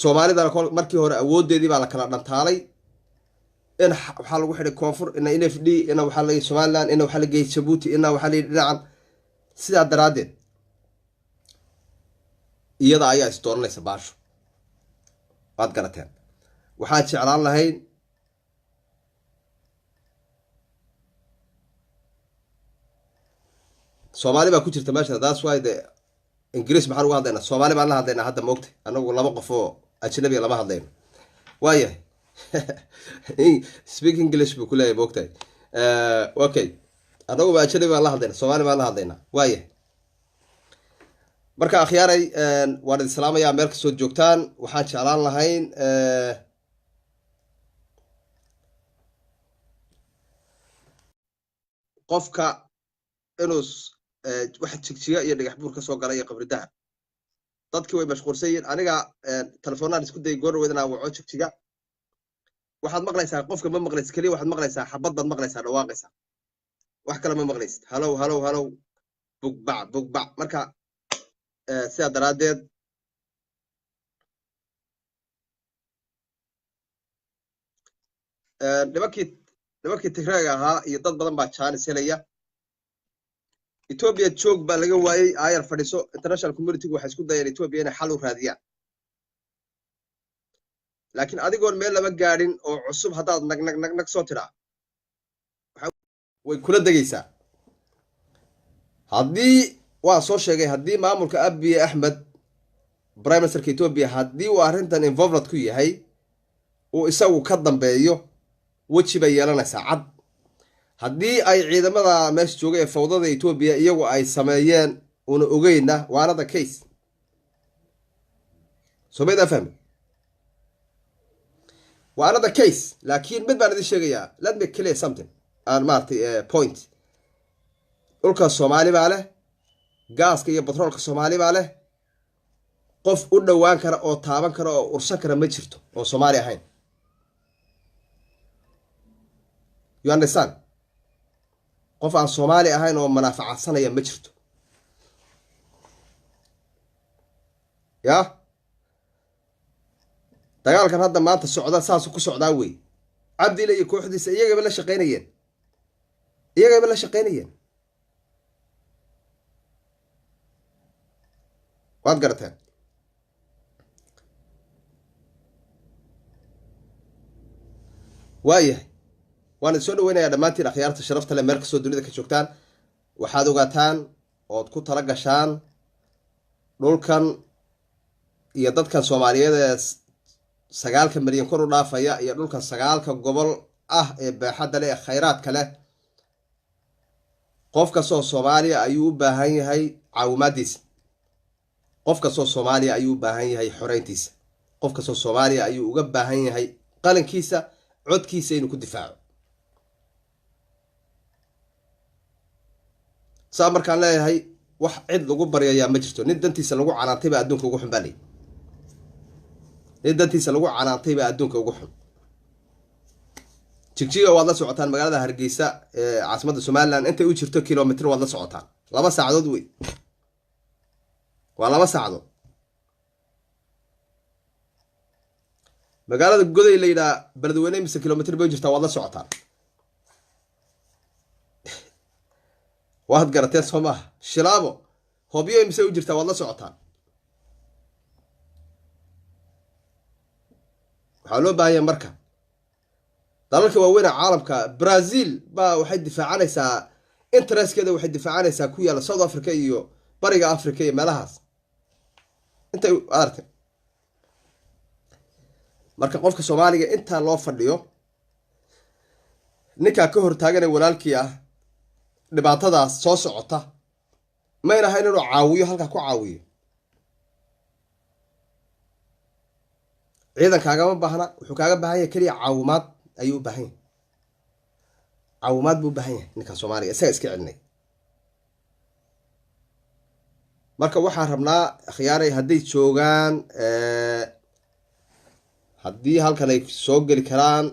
Soomaalidana markii hore awoodeedii baa la kala dhantaalay. In waxaa lagu xidhay koonfur, ina NFD, ina waxaa la Somaliland, ina waxaa la geeyey Jabuuti, ina waxaa la yidhi dhinacan. Sidaa daraaddeed iyada ayaa isdooranaysa baasho. Waad garateen. Waxaan jeclaan lahayn Soomaali baa ku jirta meesha. That's why the Ingiriis maxaan uga hadlaynaa? Soomaali baan la hadlaynaa hadda, moogta. Anagu laba qof oo ajnabiga lama hadlayno. Waayahay, "Speak English" buu ku leeyahay, moogtahay. Okay, anaguba ajnabi baan la hadlayna, Soomaali baan la hadlaynaa. Waayahay, marka akhyaaray, waan idin salaamayaa meel kastoo joogtaan. Waxaan jeclaan lahayn qofka inuu waxa Jigjiga iyo Dhagax Buur ka soo galay iyo Qabri Dahar. Dadkii way mashquulsan yihiin. Aniga telefoonaan isku dayay goor dhaweyd inaan waco Jigjiga. Waxaad maqlaysaa, qofka ma maqlaysid. Keliya waxaad maqlaysaa xabad baad maqlaysaa dhawaaqaysaa, wax kale ma maqlaysid. Halow, halow, halow, bugbac, bugbac. Marka sidaa daraaddeed nimankii Tigraaga ahaa iyo dad badan baa jaanis helaya. Etoobiya joog baa laga waayey, aayar fadhiso. International communitygu waxay isku dayeen Etoobiya inay xal u raadiyaan, laakiin adigoon meel lama gaadhin oo cusub haddaad nag nag nag nag soo tidhaa, way kula degaysaa. Haddii waan soo sheegay, haddii maamulka Abiy Axmed, prime ministerka Etoobiya, haddii uu arrintan involved ku yahay, uu isagu ka dambeeyo, weji bay yeelanaysaa cad. Haddii ay ciidamada meesha jooga ee fawdada Etoobiya iyagu ay sameeyeen una ogeyna, waa another case. Soo fahmi? Waa another case. Laakiin mid baan idin sheegayaa. Let me clear something aan maaragtay point. Dhulka Soomaali baa leh, gaaska iyo batroolka Soomaali baa leh. Qof u dhowaan kara oo taaban kara oo ursan kara ma jirto oo Soomaali ahayn. You understand? Qof aan Soomaali ahayn oo manaaficadsanaya ma jirto. Ya dagaalkan hadda maanta socda saasu ku socdaa wey. Cabdile iyo kooxdiisa iyagaba la shaqaynayeen, iyagaba la shaqaynayeen. Waad garateen. Waayahay, waan idin soo dhaweynayaa dhammaantiin akhyaarta sharafta leh meel kastoo dunida ka joogtaan. Waxaad ogaataan ood ku tala gashaan dhulkan iyo dadkan Soomaaliyeed ee 9-ka milyan kor u dhaafaya, iyo dhulkan 9-ka gobol ah ee baaxadda leh ee khayraadka leh. Qof kastoo Soomaaliya ayuu u baahan yahay caawimaadiisa. Qof kastoo Soomaaliya ayuu u baahan yahay xoreyntiisa. Qof kastoo Soomaaliya ayuu uga baahan yahay qalinkiisa, codkiisa inuu ku difaaco. Saa markaan leeyahay, wax cid lagu baryayaa ma jirto. Nin dantiisa lagu canaantay baa adduunka ugu xun baa leeyi. Nin dantiisa lagu canaantay baa adduunka ugu xun. Jigjiga waad la socotaan, magaalada Hargeysa ee caasimadda Somaliland intay u jirto kilomitr waad la socotaan. 2 saacadood wey, waa 2 saacadood. Magaalada Goday la yidhaha Beledweyne mise kilomitr bay u jirtaa? Waad la socotaan, waad garateen, soo maaha? Shilaabo Hobyo mise u jirtaa? Waad la socotaan. Waxaa loo baahanya marka dalalka waaweyna caalamka, Brazil baa waxay difaacanaysaa interestkeeda, waxay difaacanaysaa ku yaalla South Africa iyo Bariga Africa iyo meelahaas intay aragtay. Marka qofka Soomaaliga intaa loo fadhiyo, ninkaa ka hortaaganay walaalkii ah dhibaatadaas soo socota, mayna ahayn inuu caawiyo, halkaa ku caawiyo. Ciidan kaagama baahna, wuxuu kaaga baahan yahay keliya caawimaad ayuu u baahan yahay. Caawimaad buu u baahan yahay ninkan Soomaaliga, isaga iska celinay. Marka waxaan rabnaa, akhyaaray, hadday joogaan, haddii halkan ay soo geli karaan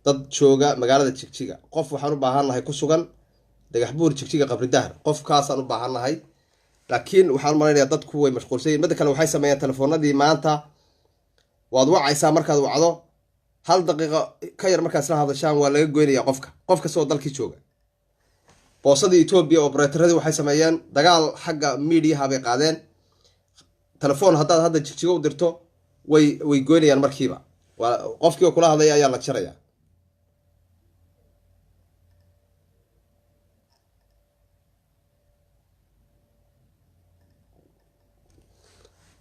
dad jooga magaalada Jigjiga, qof waxaan u baahan nahay ku sugan Dhagaxbuur, Jigjiga, Qabridahar, qofkaasaan u baahan nahay. Laakiin waxaan u malaynayaa dadku way mashquulsan yihin. Midda kale, waxay sameeyeen telefoonadii maanta waad wacaysaa. Markaad wacdo, hal daqiiqo ka yar markaad isla hadashaan waa laga goynaya qofka, qof kasta oo dalkii jooga. Boosadii Etoobiya operatoradii waxay sameeyeen dagaal xagga miidiyaha bay qaadeen. Telefoon haddaad hadda Jigjigo u dirto, way goynayaan markiiba. Waa qofkii oo kula hadlaya ayaa la jaraya.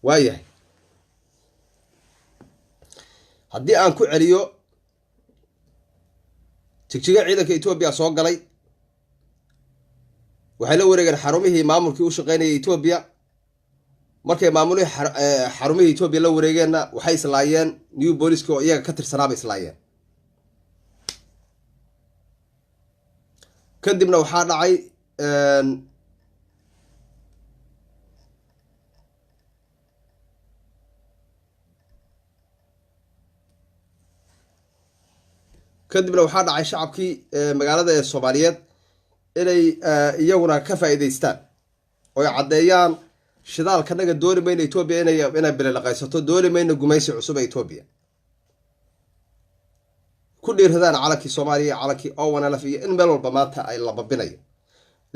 Waayahay, haddii aan ku celiyo, Jigjiga ciidanka Etoobiya soo galay, waxay la wareegeen xarumihii maamulkii u shaqeynayay Etoobiya. Markay maamulihii xarumihii Etoobiya la wareegeenna, waxay islaayeen new booliska oo iyaga ka tirsanaabay islaayeen. Kadibna waxaa dhacay shacabkii magaalada ee Soomaaliyeed inay iyaguna ka faa'iidaystaan oy caddeeyaan shidaalkanaga dooni mayno Etoobiya inay bililaqaysato, dooni mayno gumaysi cusub ee Etoobiya. Ku dhiiradaan calankii Soomaaliya iyo calankii ONLF iyo in meel walba maanta ay la babinayo,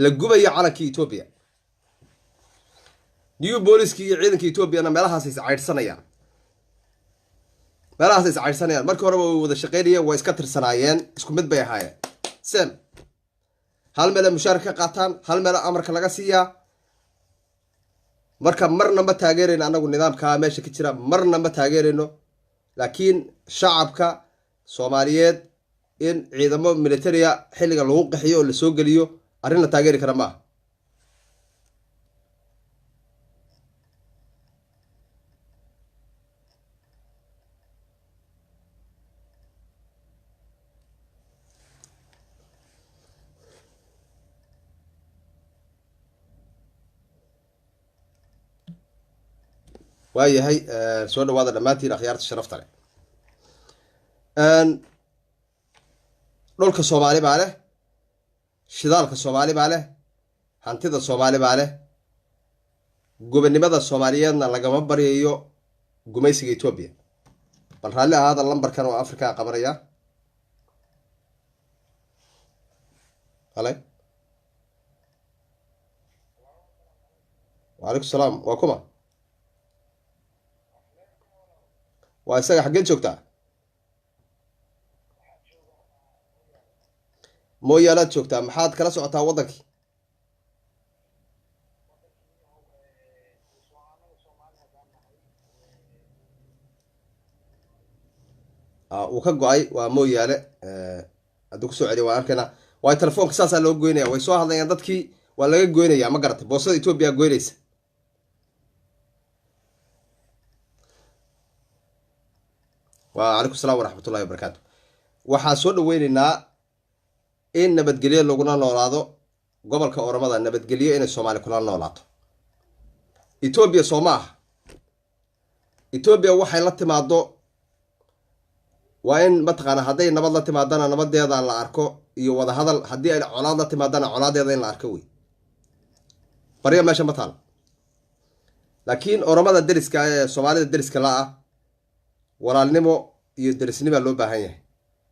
la gubayo calankii Etoobiya. New booliskii iyo ciidanka Etoobiyana meelahaas is caydhsanayaan, meelahaas is caydhsanayaan. Markii horeba way wada shaqaynayeen, way iska tirsanaayeen, isku mid bay ahaayeen. Sem hal meele mushaar ka qaataan, hal meele amarka laga siiyaa. Marka marna ma taageerayno annagu nidaamkaa meesha ka jira, marna ma taageerayno. Laakiin shacabka Soomaaliyeed in ciidamo militaria xilliga lagu qaxiyo oo lasoo geliyo arrin la taageeri kara maaha. Waayahay, soo dhawaada dhammaantiin akhyaarta sharafta leh. Dhulka Soomaali baa leh, shidaalka Soomaali baa leh, hantida Soomaali baa leh, gobonimada Soomaaliyeedna lagama baryayo gumaysiga Etoobiya. Bal raalli ahaada, lambarkan oo Africa qabanaya. Hale, wacalaykum salaam. Waa kuma? Waa isaga. Xaggeed joogtaa? Mooyaalaad joogtaa? Maxaad kala socotaa waddankii? Uu ka go-ay. Waa Mooyaale, hadduu kusoo celiya waan arkaynaa. Waayo telefoonka saasaa loo goynaya. Way soo hadlayaan dadkii, waa laga goynaya, ma garatay? Boosada Etoobiya goynaysa. Wacalaykum salaam waraxmatullahi wabarakaatu. Waxaan soo dhaweyneynaa in nabadgelyo laguna noolaado. Gobolka Oromada nabadgelyo inay Soomaali kula noolaato. Etoobiya soo ma aha. Etoobiya waxay la timaado waa in mataqaana, hadday nabad la timaadana nabadeeda la arko iyo wadahadal, haddii ay colaad la timaadana colaadeeda in la arko. Wey baryo meesha ma taal. Laakiin Oromada deriska ee Soomaalida deriska la ah, walaalnimo iyo derisnima loo baahan yahay.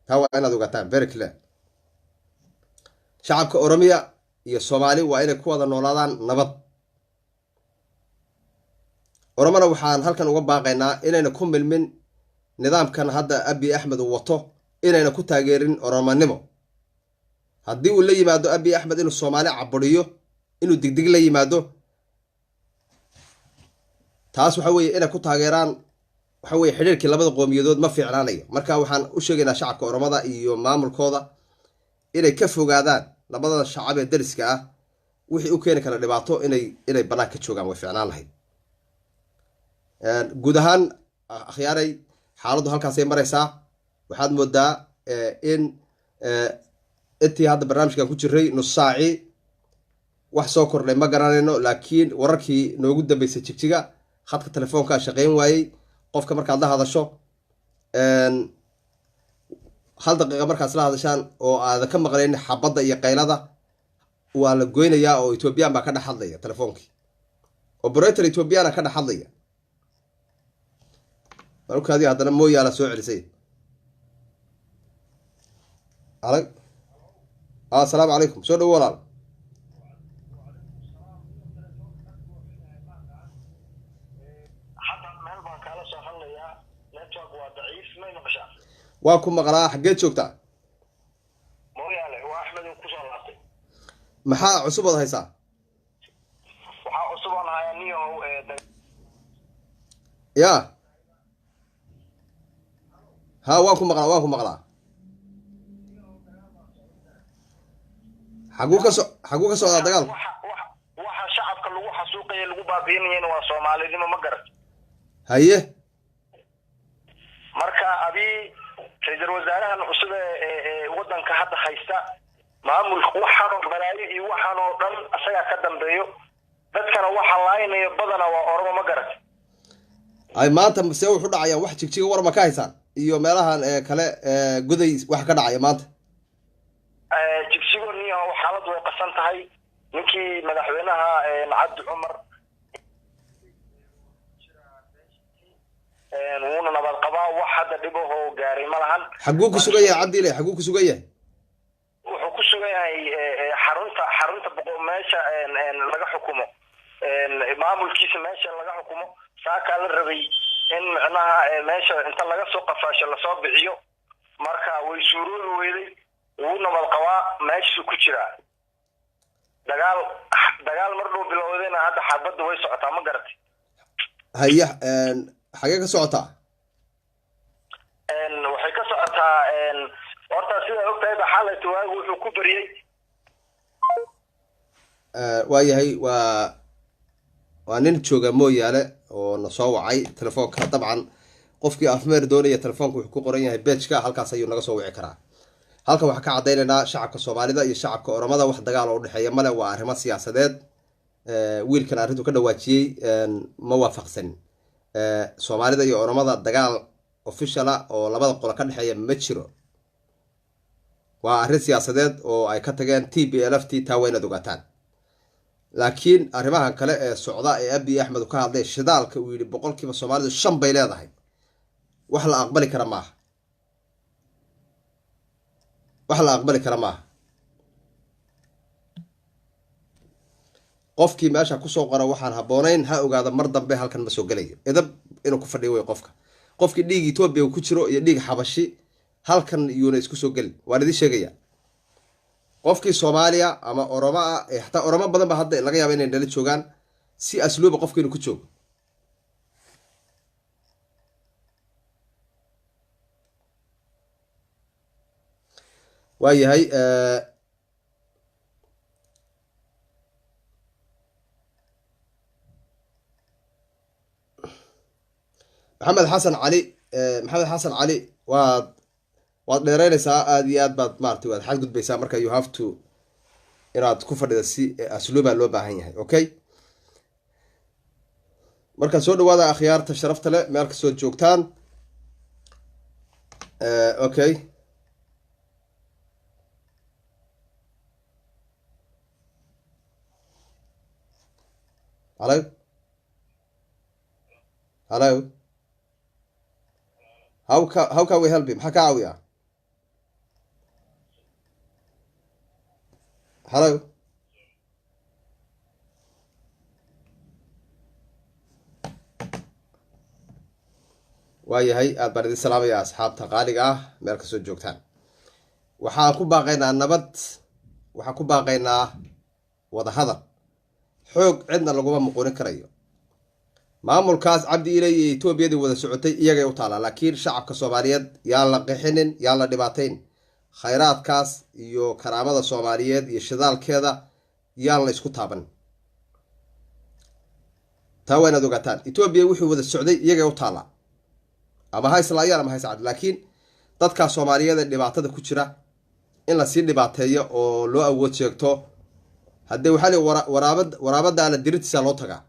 Taa waa inaad ogaataan very clear. Shacabka Oromiya iyo Soomaali waa inay ku wada noolaadaan nabad. Oromona waxaan halkan uga baaqaynaa inayna ku milmin nidaamkan hadda Abiy Axmed uu wato, inayna ku taageerin Oromanimo. Haddii uu la yimaado Abiy Axmed inuu Soomaali caburiyo, inuu digdig la yimaado, taas waxa weeye inay ku taageeraan waxa weye xidhiirkii labada qowmiyadood ma fiicnaanayo. Marka waxaan u sheegaynaa shacabka Oromada iyo maamulkooda inay ka fogaadaan labada shacab ee deriska ah wixii u keeni kara dhibaato, inay bannaan ka joogaan way fiicnaan lahayd. Guud ahaan, akhyaaray, xaaladdu halkaasay maraysaa. Waxaad moodaa in intii hadda barnaamijkan ku jiray nus saaci wax soo kordhay ma garanayno, laakiin wararkii noogu dambeysay, Jigjiga khadka telefoonkaa shaqayn waayey. Qofka markaad la hadasho hal daqiiqa markaad isla hadashaan oo aadan ka maqlayn xabadda iyo qaylada, waa la goynayaa oo Ethiopian baa ka dhex hadlaya telefoonkii, operator Ethiopiana ka dhex hadlaya. Markaadi haddana Mooyaala soo celisay. Alag, asalaamu calaykum, soo dhowo walaal. Hadda meel baan kaala soo hadlayaa, network waa daciif. May maqashaa? Waa ku maqlaa. Xaggeed joogtaa? Mooyaale, waa Axmed oo kusoo laabtay. Maxaa cusub ood haysaa? Waxaa cusub oon hayaa, niyahow, Ya, ha, waan ku maqlaa, waan ku maqlaa. Xaguu ka socdaa dagaalku? Waxa shacabka lagu xasuuqaya, lagu baabiinayana waa Soomaalinimo, ma garat? Haye. Marka Abii, ra-iisul wasaarahan cusub ee waddanka hadda haysta maamulka, waxaanoo balaayo iyo waxaan oo dhan isagaa ka dambeeyo. Dadkana waxa laaynayo badana waa Oromo, ma garat? Ay maanta see wuxu dhacayaan? Wax Jigjiga war ma ka haysaan iyo meelahan kale, Goday, wax ka dhacaya maanta? Jigjigo, niyahow, xaaladu way qasan tahay. Ninkii madaxweynaha, Cabdi Cumar, wuuna nabad qabaa, wax hadda dhibahoo gaaray ma lahan. Xaguu ku sugan yahay Cabdiile? Xaguu ku sugan yahay? Wuxuu ku sugan yahay xarunta boqo meesha laga xukumo maamulkiisa, meesha laga xukumo. Saakaa la rabay in micnaha meesha inta laga soo qafaasho lasoo bixiyo, marka way suuroobi weyday. Wuu nabad qabaa, meeshiisu ku jiraa. Dagaal mar dhow bilowdayna hadda xabadda way socotaa, ma garatay? Haya, xagee ka socotaa? Waxay ka socotaa horta, sidaa ogtahay ba, xalayta waagu wuxuu ku beriyey. Waa yahay, waa nin jooga Mooyaale oo na soo wacay telefoonka. Dabcan qofkii Afmeer doonaya, telefoonka wuxuu ku qoran yahay page-ka, halkaas ayuu naga soo wici karaa. Halkan waxaan ka caddaynaynaa shacabka Soomaalida iyo shacabka Oromada wax dagaal oo udhexeeya male, waa arrimo siyaasadeed. Wiilkan arrintu ka dhawaajiyey ma waafaqsanin. Soomaalida iyo Oromada dagaal official ah oo labada qolo ka dhexeeya ma jiro, waa arrin siyaasadeed oo ay ka tageen TPLF t. Taa waa inaad ogaataan. Laakiin arrimahan kale ee socda ee Abiy Axmed uu ka hadlay, shidaalka uu yidhi boqolkiiba Soomaalidu 5 bay leedahay, wax la aqbali kara maaha, wax la aqbali kara maaha. Qofkii meesha kusoo qora waxaan habboonayn ha ogaada mar dambe halkan ma soo gelayo. Edab inuu ku fadhiyo wey qofka. Qofkii dhiig Etoobiya ku jiro iyo dhiig Xabashi halkan yuuna isku soo gelin, waan idin sheegaya. Qofkii Soomaaliya ama Oromo ah, ee xataa Oromo badan ba hadda laga yaaba inay nala joogaan, si asluuba qofka inuu ku joogo. Waayahay, Maxamed Xasan Cali, Maxamed Xasan Cali, waad dheereynaysaa, aada iyo aad baad maaragtay, waad xadgudbaysaa. Marka you have to Inaad ku fadhida si asluubaa loo baahan yahay. Okay, marka soo dhawaada akhyaarta sharafta leh, meel kastoo joogtaan. Okay, hello, hello. How can we help you? Maxaa ka caawiyaa? Hello. Waayahay, aad baan idin salaamaya asxaabta qaaliga ah, meel kastoo joogtaan. Waxaan ku baaqaynaa nabad, waxaan ku baaqaynaa wadahadal. Xoog cidna laguma muquunin karayo. Maamulkaas Cabdi Ilay iyo Etoobiyadii wada socotay iyagay u taalaa, laakiin shacabka Soomaaliyeed yaan la qixinin, yaan la dhibaatayn. Khayraadkaas iyo karaamada Soomaaliyeed iyo shidaalkeeda yaan la isku taaban. Taa waa inaad ogaataan. Etoobiya wuxuu wada socday iyagay u taallaa, ama ha islaayaan ama ha iscad, laakiin dadka Soomaaliyeed ee dhibaatada ku jira in lasii dhibaateeyo oo loo awood sheegto, haddee waxaa li waraabad waraabadaana dirintiisa loo tagaa.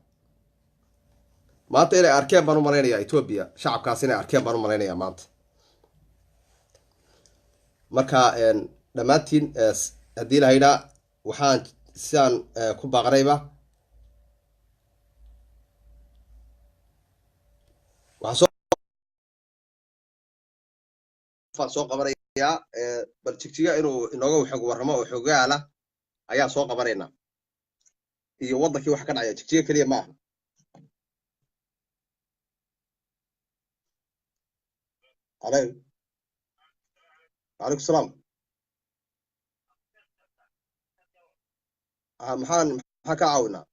Maanta inay arkeen baan u malaynayaa Etoobiya, shacabkaas inay arkeen baan u malaynayaa maanta. Marka dhammaantiin, haddii la haydhaa, waxaan sidaan ku baaqnayba waxaan soo qabanayaa bal Jigjiga inuu inooga xog warramo oo xogaala ayaan soo qabanaynaa, iyo waddankii waxa ka dhacaya. Jigjiga keliya ma aha. Alo, calaykum salaam. Maxaan ka caawinaa?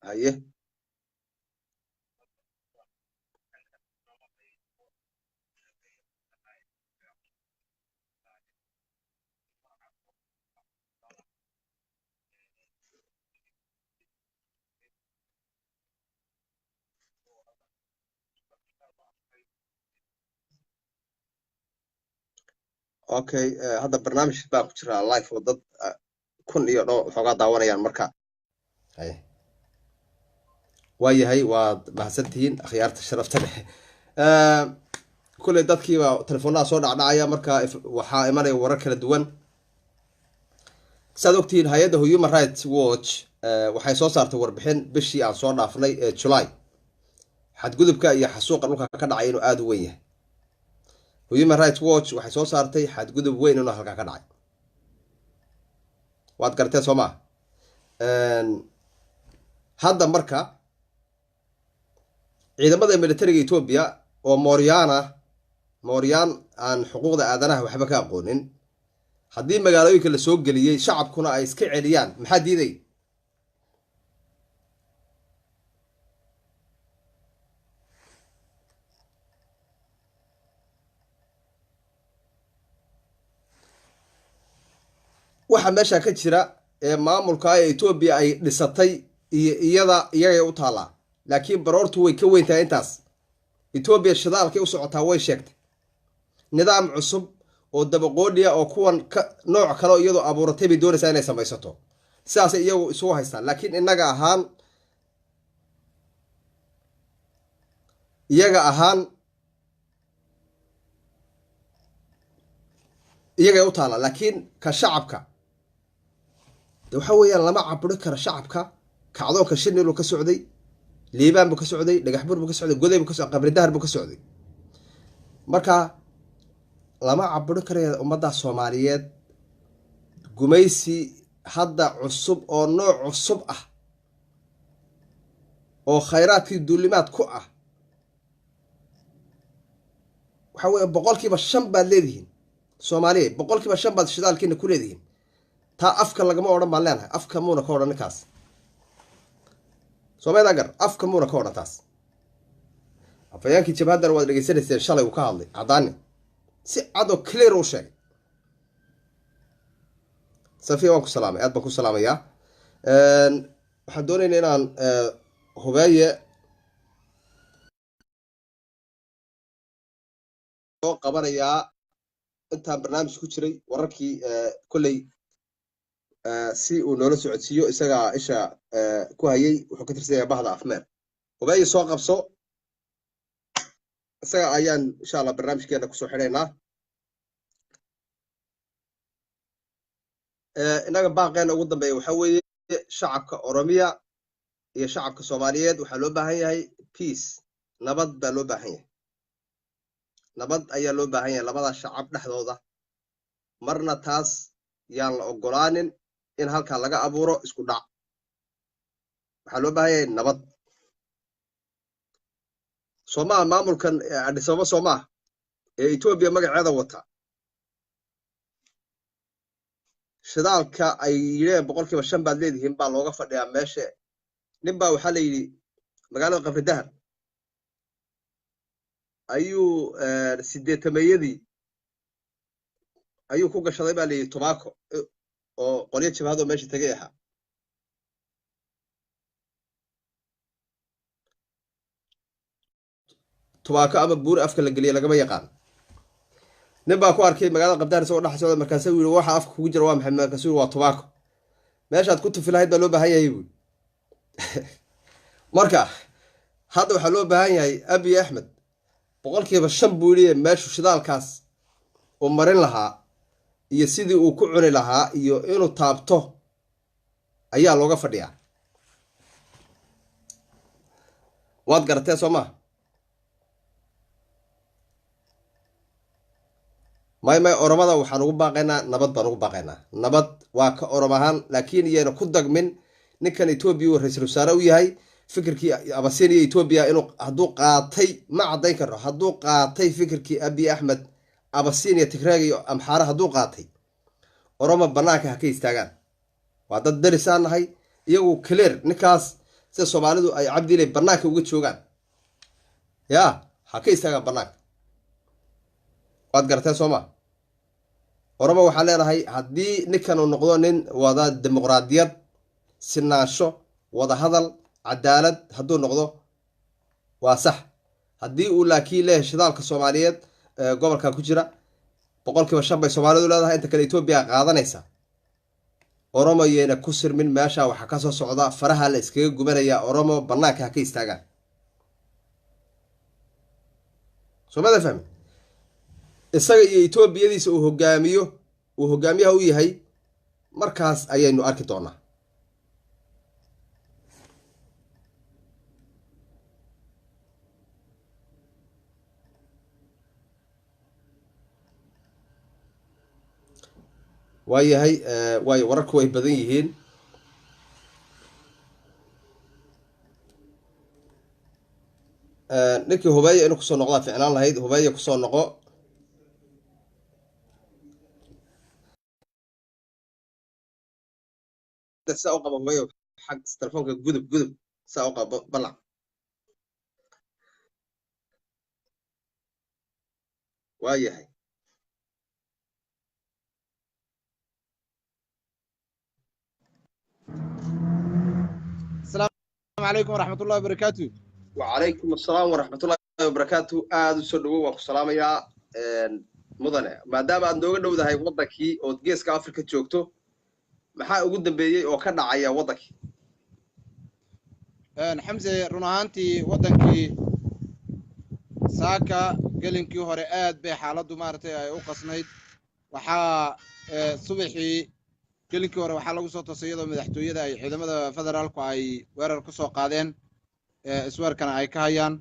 Haye. Okay, hadda barnaamij baa ku jira live oo dad kun iyo dho waxoogaa daawanayaan. Marka haye, waa yahay, waad mahadsantihiin akhyaarta sharafta leh. Kulley dadkiiba telefoonada soo dhacdhacaya. Marka waxaa imanaya warar kala duwan. Saad ogtihiin, hay-adda Human Rights Watch waxay soo saartay warbixin bishii aan soo dhaafnay ee July, xadgudubka iyo xasuuqa dhulka ka dhacay inuu aada u weyn yahay. Human Rights Watch waxay soo saartay xadgudub weyn inuu halkaa ka dhacay. Waad garteen, soo maa? Hadda marka ciidamada militariga Etoobiya oo mooryaana, mooryaan aan xuquuqda aadanaha waxba ka aqoonin, haddii magaalooyinka la soo geliyey, shacabkuna ay iska celiyaan, maxaa diiday? Waxa meesha ka jira ee maamulka ee Etoobiya ay dhisatay iyo iyada iyagay u taallaa, laakiin baroortu way ka weyn tahay intaas. Etoobiya shidaalkay u socotaa way sheegtay, nidaam cusub oo dabaqoodhiya oo kuwan ka nooc kale iyadoo abuuratay bay doonaysaa inay samaysato. Sidaasay iyagu isugu haystaan, laakiin innaga ahaan, iyaga ahaan, iyagay u taallaa. Laakiin ka shacabka de waxa weeyaan lama caburi karo. Shacabka kacdoonka Shinilu ka socday, Liibaan buu ka socday, Dhagaxbuur buu ka socday, Goday buu ka socday, Qabridahar buu ka socday. Marka lama caburi karayo ummadda Soomaaliyeed. Gumaysi hadda cusub oo nooc cusub ah oo khayraadkii duulimaad ku ah waxa weeye 5% baad leedihiin Soomaaliya, 5% baad shidaalkiina ku leedihiin. Taa afka lagama odhan baan leenahay. Afka muuna ka odhan ninkaas. Soomaaliya gar afka muuna ka odhan taas. Afhayeenkii jabhaddan waad dhegeysanayseen, shalay uu ka hadlay caddaani, si cad oo clear u sheegay. Safiya, waan ku salaamay, aad baan ku salaamayaa. Waxaan doonayna inaan Hubeeye soo qabanayaa. Intaan barnaamij ku jiray wararkii kolley si uu noola socodsiiyo, isagaa isha ku hayay, wuxuu ka tirsan yahay bahda Afmeer. Hubeeye, soo qabso, isaga ayaan insha Allah barnaamijkeena kusoo xidhaynaa. Innaga baaqeena ugu dambeeya waxaa weeye shacabka Oromiya iyo shacabka Soomaaliyeed waxaa loo baahan yahay peace, nabad baa loo baahan yahay, nabad ayaa loo baahan yahay labada shacab dhexdooda. Marna taas yaan la ogolaanin in halkaa laga abuuro isku dhac. Waxaa loo baahan yahay nabad. Soomaha maamulkan Addis Ababa, soomaha ee Etoobiya magaceeda wata, shidaalka ay yidheen 5% baad leedihiin baa looga fadhiyaa meesha. Nin baa waxaa la yidhi magaalada Qabri Dahar ayuu sideetameeyadii ayuu ku gashaday baa la yidhi tobaako oo qolyo jabhadoo meesha tegay ahaa. Tubaako ama buuri afka la geliya lagama yaqaan. Nin baa ku arkay magaalada Qabdahar isagoo dhex socda. Markaasuu yidhi, "Waxa afka kugu jira waa maxay?" Markaasuu yidhi, "Waa tubaako, meeshaad ku tufi lahayd baa loo baahan yahay," buui. Marka hadda waxaa loo baahan yahay Abiy Axmed 5% buu yidhi, meeshu shidaalkaas uu marin lahaa iyo sidii uu ku cuni lahaa iyo inuu taabto ayaa looga fadhiyaa. Waad garatee, soo maa? May may, Oromada waxaan ugu baaqaynaa nabad baan ugu baaqaynaa. Nabad waa ka Orom ahaan, laakiin iyayna ku dagmin ninkan Etoobiya uu ra-iisul wasaare u yahay. Fikirkii Abasinia Etoobiya inuu hadduu qaatay ma caddayn karno. Hadduu qaatay fikirkii Abiy Axmed, Abasinia, Tigreeg iyo Amxaare hadduu qaatay, Oromo banaanka ha ka istaagaan. Waa dad derisaan nahay iyagu, clear. Ninkaas sida Soomaalidu ay Cabdiilay banaanka uga joogaan, yaa ha ka istaagaan banaanka. Waad garateen, soo ma? Oromo waxaan leenahay, haddii ninkan uu noqdo nin wada dimuqraadiyad, sinaansho, wada hadal, cadaalad hadduu noqdo, waa sax. Haddii uu laakiin leeyahay shidaalka Soomaaliyeed gobolka ku jira 5% bay Soomaalidu leedahay, inta kale Etoobiya qaadanaysa, Oromo yayna ku sirmin. Meesha waxaa kasoo socda faraha la iskaga gubanaya. Oromo banaanka ha ka istaagaan. Soomada fahmi, isaga iyo Etoobiyadiisa uu hogaamiyo, uu hogaamiyaha u yahay, markaas ayaynu arki doonaa. Waayahay, waayo wararku way badan yihiin. Ninkii Hubeeya inuu kusoo noqdaa ficnaan lahayd. Hubeeya, kusoo noqo. Saa u qabo, Hubeeyo, xag telefoonka gudub, gudub, saa u qabo, balac. Waayahay. السلام عليكم ورحمة الله وبركاته. وعليكم السلام ورحمة الله وبركاته. Aada u soo dhawow, waan ku salaamayaa mudane. Maadaama aad nooga dhowdahay waddankii ood Geeska Africa joogto, maxaa ugu dambeeyey oo ka dhacaya waddankii? Xamse, run ahaantii waddankii saaka gelinkii hore aad bay xaaladdu maaragtay ay u qasnayd. Waxaa subaxii gelinkii hore waxaa lagu soo tosay iyadoo madaxtooyada ay ciidamada federaalku ay weerar ku soo qaadeen, isweerkana ay ka hayaan.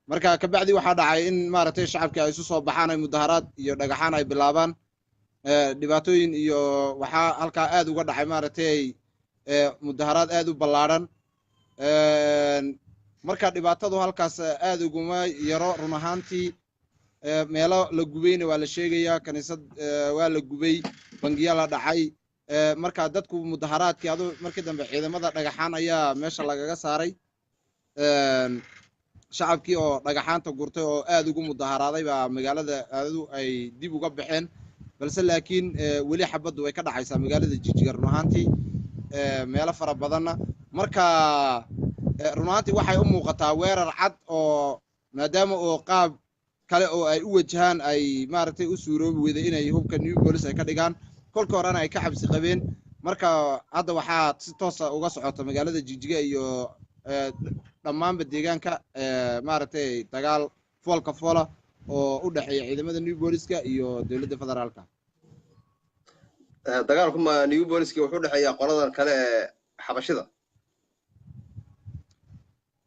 Marka kabacdi waxaa dhacay in maaragtay shacabkii ay isu soo baxaan, ay mudaharaad iyo dhagaxaan ay bilaabaan. Dhibaatooyin iyo waxaa halkaa aad uga dhacay maaragtay mudaharaad aad u ballaadhan. Marka dhibaatadu halkaas aad uguma yaro run ahaantii. Meelo la gubayna waa la sheegayaa, kaniisad waa la gubay, bangiya la dhacay. Marka dadku mudaharaadkii adu markii dambe ciidamada dhagaxaan ayaa meesha lagaga saaray. Shacabkii oo dhagaxaanta gurtay oo aad ugu mudaharaaday baa magaalada aadu ay dib uga baxeen, balse laakiin weli xabaddu way ka dhacaysaa magaalada Jijiga run ahaantii, meelo fara badanna. Marka run ahaantii waxay u muuqataa weerar cad oo maadaama oo qaab kale oo ay u wajahaan ay maaragtay u suuroobi weyday inay hubka New Police ay ka dhigaan, kolka horena ay ka xabsi qabeen. Marka hadda waxaa si toosa uga socota magaalada Jijiga iyo dhammaanba deegaanka maaragtay dagaal foolka foola oo u dhexeeya ciidamada New Booliska iyo dowladda federaalka. Dagaalku ma New Booliska wuxuu dhexeeyaa qoladan kale ee Xabashida?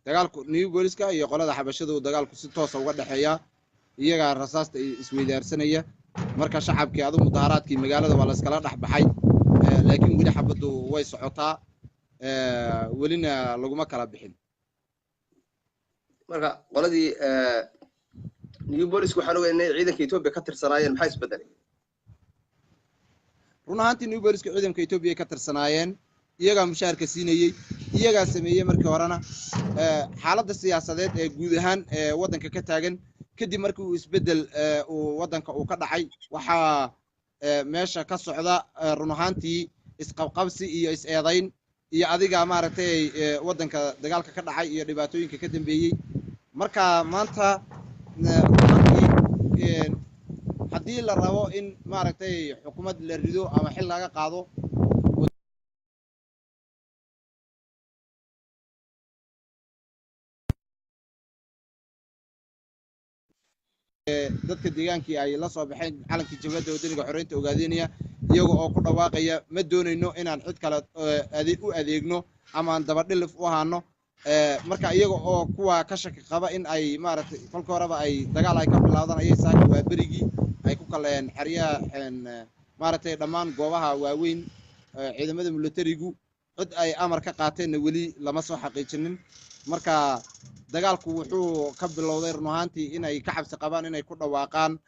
Dagaalku New Booliska iyo qolada Xabashida uu dagaalku si toosa uga dhexeeyaa, iyagaa rasaasta isweydaarsanaya. Marka shacabkii adu mudaharaadkii magaalada waa la iskala dhex baxay, laakiin weli xabaddu way socotaa, welina laguma kala bixin. Marka qoladii New Booliska waxaan ogeyn inay ciidanka Etoobiya ka tirsanaayeen, maxaa isbedelay? Run ahaantii New Booliska ciidanka Etoobiya ka tirsanaayeen, iyagaa mushaharka siinayey, iyagaa sameeyey markii horena. Xaaladda siyaasadeed ee guud ahaan ee waddanka ka taagan kadib markii uu isbeddel uu waddanka uu ka dhacay, waxaa meesha ka socda run ahaantii isqabqabsi iyo is-eedayn iyo adiga maaragtay waddanka dagaalka ka dhacay iyo dhibaatooyinka ka dambeeyey. Marka maanta run ahaantii haddii la rabo in maaragtay xukuumad la rido ama xil laga qaado, dadka deegaankii ay la soo baxeen calankii Jabhadda Wadaniga Xoreynta Ogaadeynaya, iyaga oo ku dhawaaqaya ma doonayno inaan cid kale u adeegno ama aan dabadhilif u ahaano. Marka iyaga oo kuwa ka shaki qaba in ay maaragtay kolka horeba ay dagaal ay ka bilowdaan ayay saaka waa berigii ay ku kaleen xeryaha maaragtay dhammaan goobaha waaweyn ciidamada militarigu. Cid ay amar ka qaateenna weli lama soo xaqiijinin. Marka dagaalku wuxuu ka bilowday run ahaantii inay ka xabsi qabaan inay ku dhawaaqaan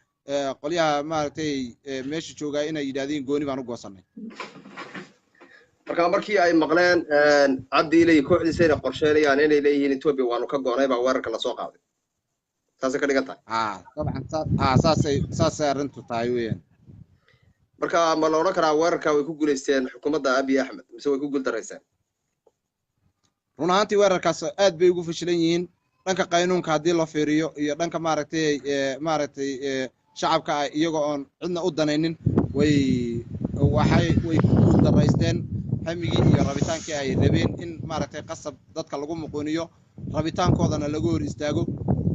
qolyaha maaragtay meesha joogaa inay yidhaahdeen gooni baan u goosanay. Marka markii ay maqleen Cabdi Ilay kooxdiisa inay qorsheynayaan inay leeyihiin Etoobiya waanu ka go'nay baa weerarka lasoo qaaday, saasay ka dhigan tahay? Dabcan saasay arrintu tahay weeyaan. Marka ma la odhan karaa weerarka way ku guulaysteen xukuumadda Abiy Axmed mise way ku guuldarayseen? Run ahaantii weerarkaas aad bay ugu fashilan yihiin dhanka qaynuunka haddii loo fiiriyo iyo dhanka maaragtay shacabka ah, iyagoo oon cidna u danaynin way ku guuldaraysteen hamigii iyo rabitaankii ay rabeen in maaragtay qasab dadka lagu muquuniyo, rabitaankoodana lagu hor istaago.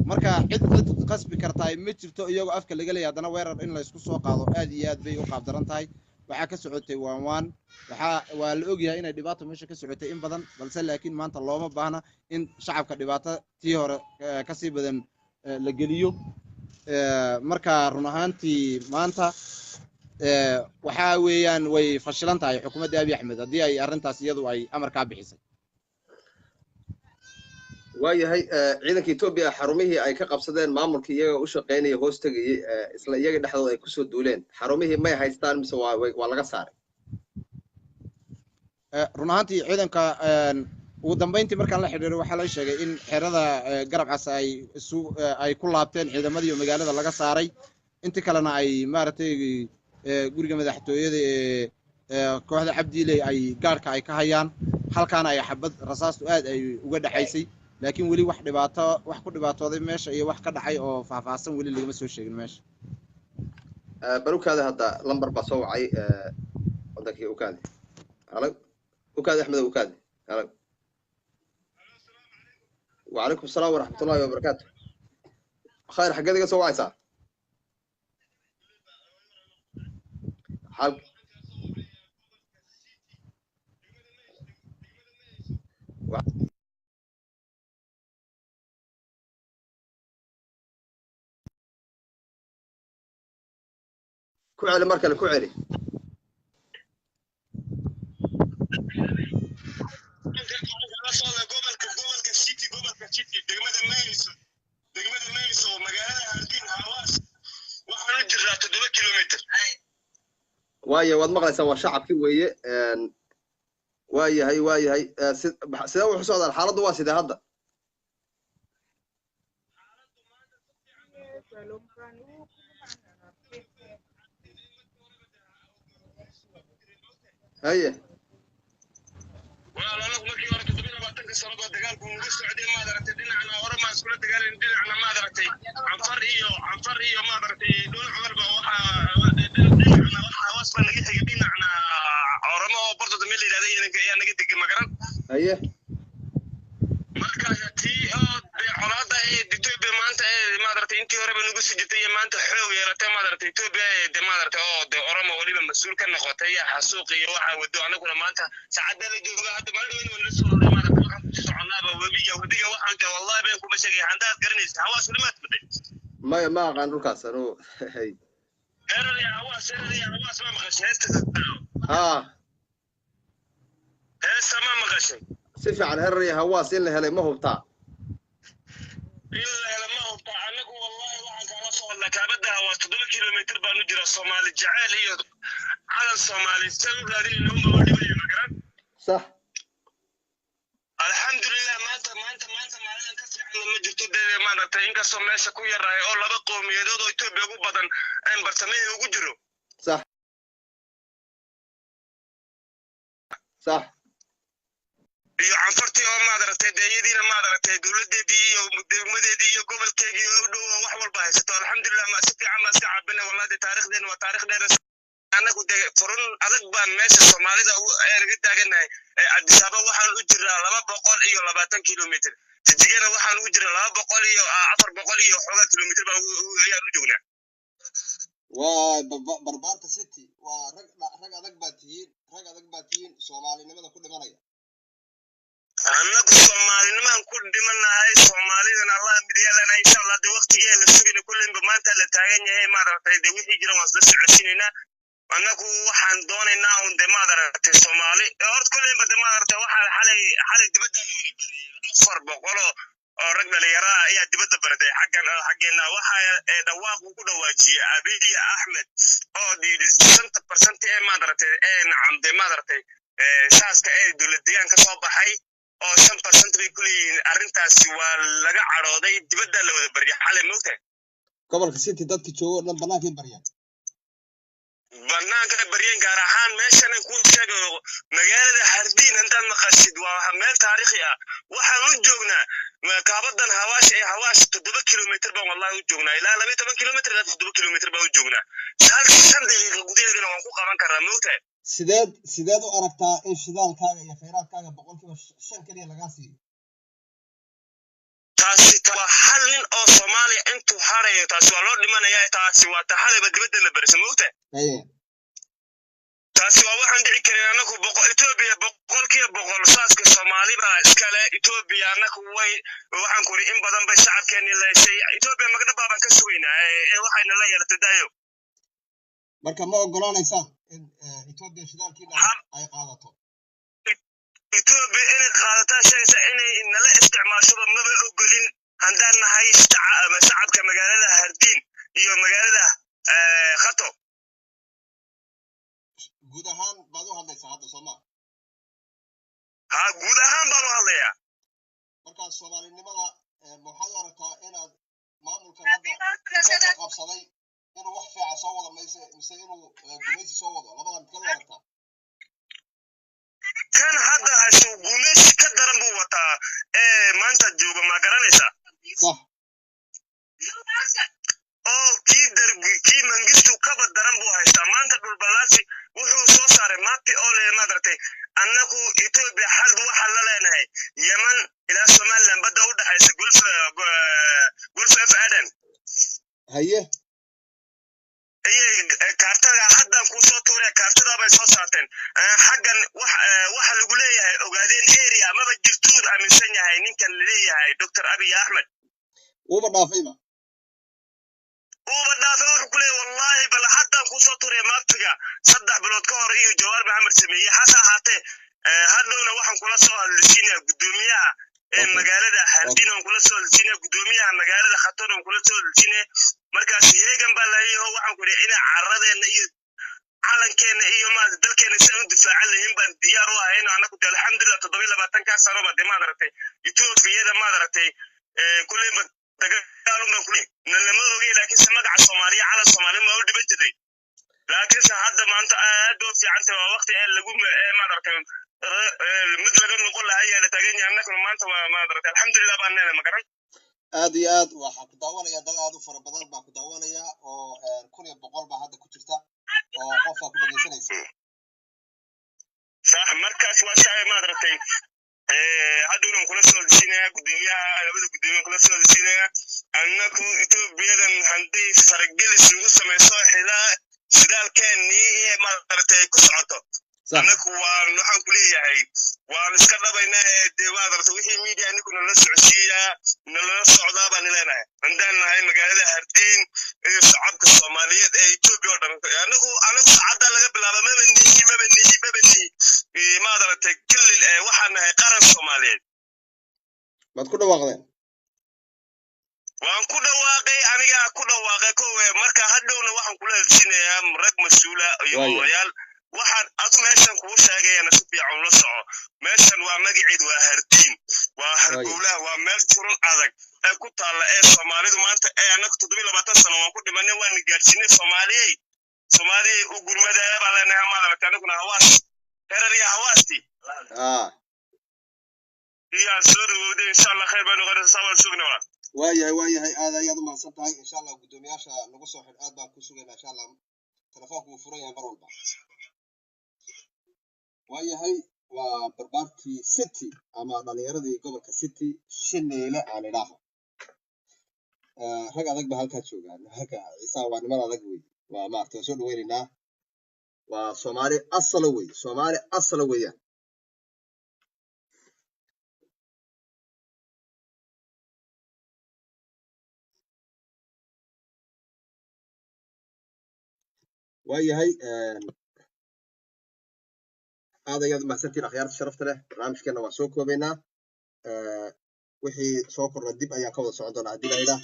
Marka cid cid qasbi kartaa ma jirto, iyagoo afka laga leeyahay haddana weerar in laysku soo qaado aad iyo aad bay u qaabdaran tahay. Waxaa ka socotay waan waan waxaa waa la ogyahay inay dhibaato meesha ka socotay in badan, balse laakiin maanta looma baahna in shacabka dhibaato tii hore kasii badan la geliyo. Marka run ahaantii maanta waxaa weeyaan way fashilan tahay xukuumadda Abiy Axmed haddii ay arrintaas iyadu ay amarkaa bixisay. Waayahay, ciidanka Etoobiya xarumihii ay ka qabsadeen maamulkii iyaga u shaqaynaya hoos tegayey, isla iyaga dhexdooda ay kusoo duuleen, xarumihii may haystaan mise waa laga saaray? Run ahaantii ciidanka ugu dambeyntii markaan la xidhiiray waxaa la sheegay in xerada Garab Cas ay isu ay ku laabteen ciidamadii oo magaalada laga saaray, intii kalena ay maaragtay guriga madaxtooyada ee kooxda Cabdiiley ay gaarhka ay ka hayaan, halkaana ay xabad rasaastu aad ay uga dhexaysay, laakiin weli wax dhibaato wax ku dhibaatooday meesha iyo wax ka dhacay oo faahfaahsan weli lagama soo sheegin meesha. Bal ukaada, hadda lambar baa soo wacay wadankii. Ukaadi alag, ukaadi Axmed, ukaadi alag. وعليكم السلام ورحمة الله وبركاته. خير، xaggeed iga soo wacaysaa? Xal ku celi, mar kale ku celi. Gobolka City, gobolka City, degmada Mayso, degmada Mayso, magaalada Hardin Hawaas waxaan u jiraa 7 kilomitr. Waayo waad maqlaysaa, waa shacabkii weeye. Waayahay, waayahay, sidee wuxu socdaan? Xaaladdu waa sidee hadda? Haye. Walaal, anagu markii hore 27-ka sano baa dagaalku ugu socday, maad aragtay. Dhinacna Oromaa iskula dagaalan, dhinacna, maad aragtay, Canfar iyo, maad aragtay, dhul Cumar baa waxaa dhinacna waxaa hoos baa naga xigay, dhinacna Oromo oo Bortota meel la yidhahda ayaa naga degay, magaran. Haye. Markaas tii oo dee colaadda ee Ethiopia maanta ee, maad aragtay, intii horeba nagu sii jirtay iyo maanta xoog yeelatay, maad aragtay, Ethiopia ee dee, maad aragtay, oo dee Oromo weliba mas-uul ka noqotay iyo xasuuq iyo waxaa wado. Anaguna maanta saacadda la jooga hadda maalin weyn waan la soo roray, maad aragtay, waxaan ku soconaaba webiga. Webiga waxaan dee wallahi been kuma sheegay. Handaad garanaysa Hawaas weli maad baday? Maya, ma aqaan dhulkaas anugu. Hay. Herar iyo Hawaas, Herar iyo Hawaas, ma maqashay heesta? Haa. Heesta ma maqashay? Si fiican. Herar iyo Hawaas in la helay ma hubtaa? In la helo ma hubtaa? Anagu wallahi waxaan kaala soo hadlaa kaabada Hawaas, 7 kilomitir baan u jira. Soomaali jeceel iyo calan Soomaali san u raadinayna unba u dhibaya, magaran. Sax. Alxamdulilah, maanta maalidan ka fiicanna ma jirto dee, maaragtay, inkastoo meesha ku yarahay oo laba qowmiyadood oo Etoobiya ugu badan aan bartamihii ugu jiro. Sax. Iyo Canfartii oo, maad aragtay, dee iyadiina, maad aragtay, dowladeedii iyo degmadeedii iyo gobolkeegii oo u dhow oo wax walba haysato. Alxamdulilah, ma si fiican baan iska caabina wallahi. Dee taariikhdeena waa taarikh dheer. Annagu dee furun adag baan meesha Soomaalida naga taagannahay. Addis Ababa waxaan u jiraa 220 kilomitr, Jijigana waxaan ugu jiraa laba boqol iyo 400 iyo xoogaa kilomitr baa ayaan u joognaa. Waa barbaarta City, waa rag adag baa tihiin, rag adag baa tihiin, Soomaalinimada ku dhimanaya. Annagu Soomaalinimaan ku dhimanahay, Soomaalidan Allah midyaalana, insha Allah. De waqtigee la sugayna kullinba maanta la taagan yahay, maad aragtay, de wixii jira waan isla socodsiinaynaa. Annagu waxaan doonaynaa un de, maad aragtay, Soomaali horta kullinba de, maad aragtay, waxaa xalay dibadda la wada bariyay. 400 oo rag dhalinyaro ah ayaa dibadda baratay xaggan xaggeena. Waxa ee dhawaaq uu ku dhawaajiyey Abiy Axmed oo yidhi 5% ee, maad aragtay, ee nacam de, maad aragtay, saaska ee dowlad deegaan ka soo baxay oo 5% bay ku leeyihiin. Arrintaasi waa laga cadhooday, dibadda la wada baryay xalay, moogtahay. Gobolka City dadka jooga oo dhan bannaankay baryaan. Banaanka baryeen, gaar ahaan meeshan kuu sheegayo, magaalada Hardiin haddaad maqashid, waa meel taariikhi ah. Waxaan u joognaa kaabadan Hawaash ee Hawaash 7 kilomitr baan wallahi u joognaa, ilaa 12 kilomitr ilaa 7 kilomitr baan u joognaa. Hal 5 daqiiqa gudaheedana waan ku qaban karnaa, moogtahay. Sideed u aragtaa in shidaalkaaga iyo khayraadkaaga 5% keliya lagaa siiyo? Taasi waa hal nin oo Soomaaliya intuu harayo, taasi waa loo dhimanaya. Taasi waa ta xalayba dibadda la barisa, moogtahay. Haye. Taasi waa waxaan dhici karin. Anagu boqol Etoobiya 100% saaska Soomaali baa iskale. Etoobiya anagu way waxaan kuri in badan bay shacabkeeni leeshay. Etoobiya magdhabaa baan ka sugaynaa ee waxayna la yeelatay daayo. Marka ma ogolaanaysaan in Etoobiya shidaalkiina ay qaadato? Etoobiya inay qaadataa sheegaysa, inay nala isticmaashoba maba ogolin haddaan nahay shacabka magaalada Hardiin iyo magaalada Khato. Guud ahaan baad u hadlaysaa hadda, soo maa? Ha, guud ahaan baan u hadlayaa. Markaa Soomaalinimada ma waxaad u aragtaa inaad maamulkan hadda isaga qabsaday inuu wax fiican soo wado mayse mise inuu gumaysi soo wado? Labada mid kala u aragtaa? Kan hadda hayso gumaysi ka daran buu wataa ee maanta jooga, ma garanaysaa? Sax. Oo kii Dargi, kii Mangistu kaba daran buu haystaa maanta. Dhulbalaasi wuxuu soo saaray mapi oo le, maad aragtay, annagu Ethiopia xal waxaa la leenahay Yemen ilaa Somaliland badda u dhexaysa, Gulf of Aden. Haye. Ayay kaartada haddan kuu soo tuuraya, kaartadaa bay soo saarteen. Xaggan wax waxa lagu leeyahay Ogaadeen area maba jirtuud aaminsan yahay ninkan laleeyahay Dr. Abiy Axmed. Wuuba dhaafayba. Uuba dhaafay. Wuxuu ku leeyahay wallahi bal haddaan kuusoo tuuraya maaptiga 3 bilood ka hor iyo Jawaar Maxamed sameeyey. Hase ahaatee hadhowna waxaan kula soo hadlisiinaya guddoomiyaha ee magaalada Hardin, aan kula soo hadlisiinaya guddoomiyaha magaalada Khaton, aan kula soo hadlisiinaya. Markaas heegan baa layaho. Waxaan ku idhi inay caradeena iyo calankeena iyo maarata dalkeena si aan u difaacan lahayn baan diyaar u ahayn annagu de. Alxamdulilah, 27-kaa sano ba de, maad aragtay, Etoobiyada, maad aragtay, kulleyba dagaalun baan kuley nalama Laakiinse hadda maanta aad bay u fiican tahay. Waa waqti ee lagu maaragtay mid laga noqon lahaa ayaa la taagan yahay. Annaguna maanta waa maaragtay alxamdulilah baan leenahay, ma garan. Aad iyo aad waxaa ku daawanaya dad aad u fara badan baa ku daawanaya oo 1100 baa hadda ku jirta oo qofaa ku dhegeysanaysa. Sax, markaas waa saay maaragtay hadhownan kula soo heshiinaya gudoomiyaha, labada gudoomiye kula soo heshiinaya. Annaku Etoobiyadan hadday faragelis ugu samayso xilaa shidaalkeennii ee maaragtay ay ku socoto, annaku waan waxaan ku leeyahay waan iska dhabaynaa. Ee dee maaragtay wixii media anigu nala socodsiiyaa, nalala socdaa baan leenahay. Haddaan nahay magaalada Hardiin iyo shacabka Soomaaliyeed ee Etoobiya oo dhan, anagu saacaddaa laga bilaaba maba nihi, maba nihi, maba nihi maaragtay kilil ee waxaan nahay qaran Soomaaliyeed. Maad ku dhawaaqdeen? Waan ku dhawaaqay, anigaa ku dhawaaqay kowe. Marka hadhowna waxaan kula heshiinayaa rag mas-uula iyo odayaal. Waxaan adu meeshan kuu sheegayana si fiican ula soco. Meeshan waa magaceedu waa Hardiin, waa Hargowlaha, waa meel furun adag ee ku taalla ee Soomaalidu maanta ee annaga 27 sano waan ku dhimanay, waana gaadhsiinay. Soomaaliyey, Soomaaliyey u gurmadaaya baan leenahay maaragtay. Annaguna hawaas herar iyo hawaasti iyaa soo dhawowday. Insha Allah khayr baa noqonaysa, saa waan sugna walaa. Waayahay, waayahay, aad ayaad u mahadsan tahay. Insha Allah guddoomiyaasha nagu soo xidh, aad baan ku sugaynaa insha Allah. Telefoonku wuu furan yahay mar walba. Waayahay, waa barbaartii City ama dhalinyaradii gobolka City Shineele aan idhaaho. Rag adag ba halkaa joogaan. Halka Ciisaha waa niman adag wey, waa maaragtay waan soo dhaweynaynaa. Waa Soomaali asala wey, Soomaali asala weeyaan. Waayahay, aad ayaad u mahadsantihiin akhyaarta sharafta leh. Barnaamijkeena waan soo koobaynaa, wixii soo kordha dib ayaan ka wada socon doonaa haddii la yidhaah.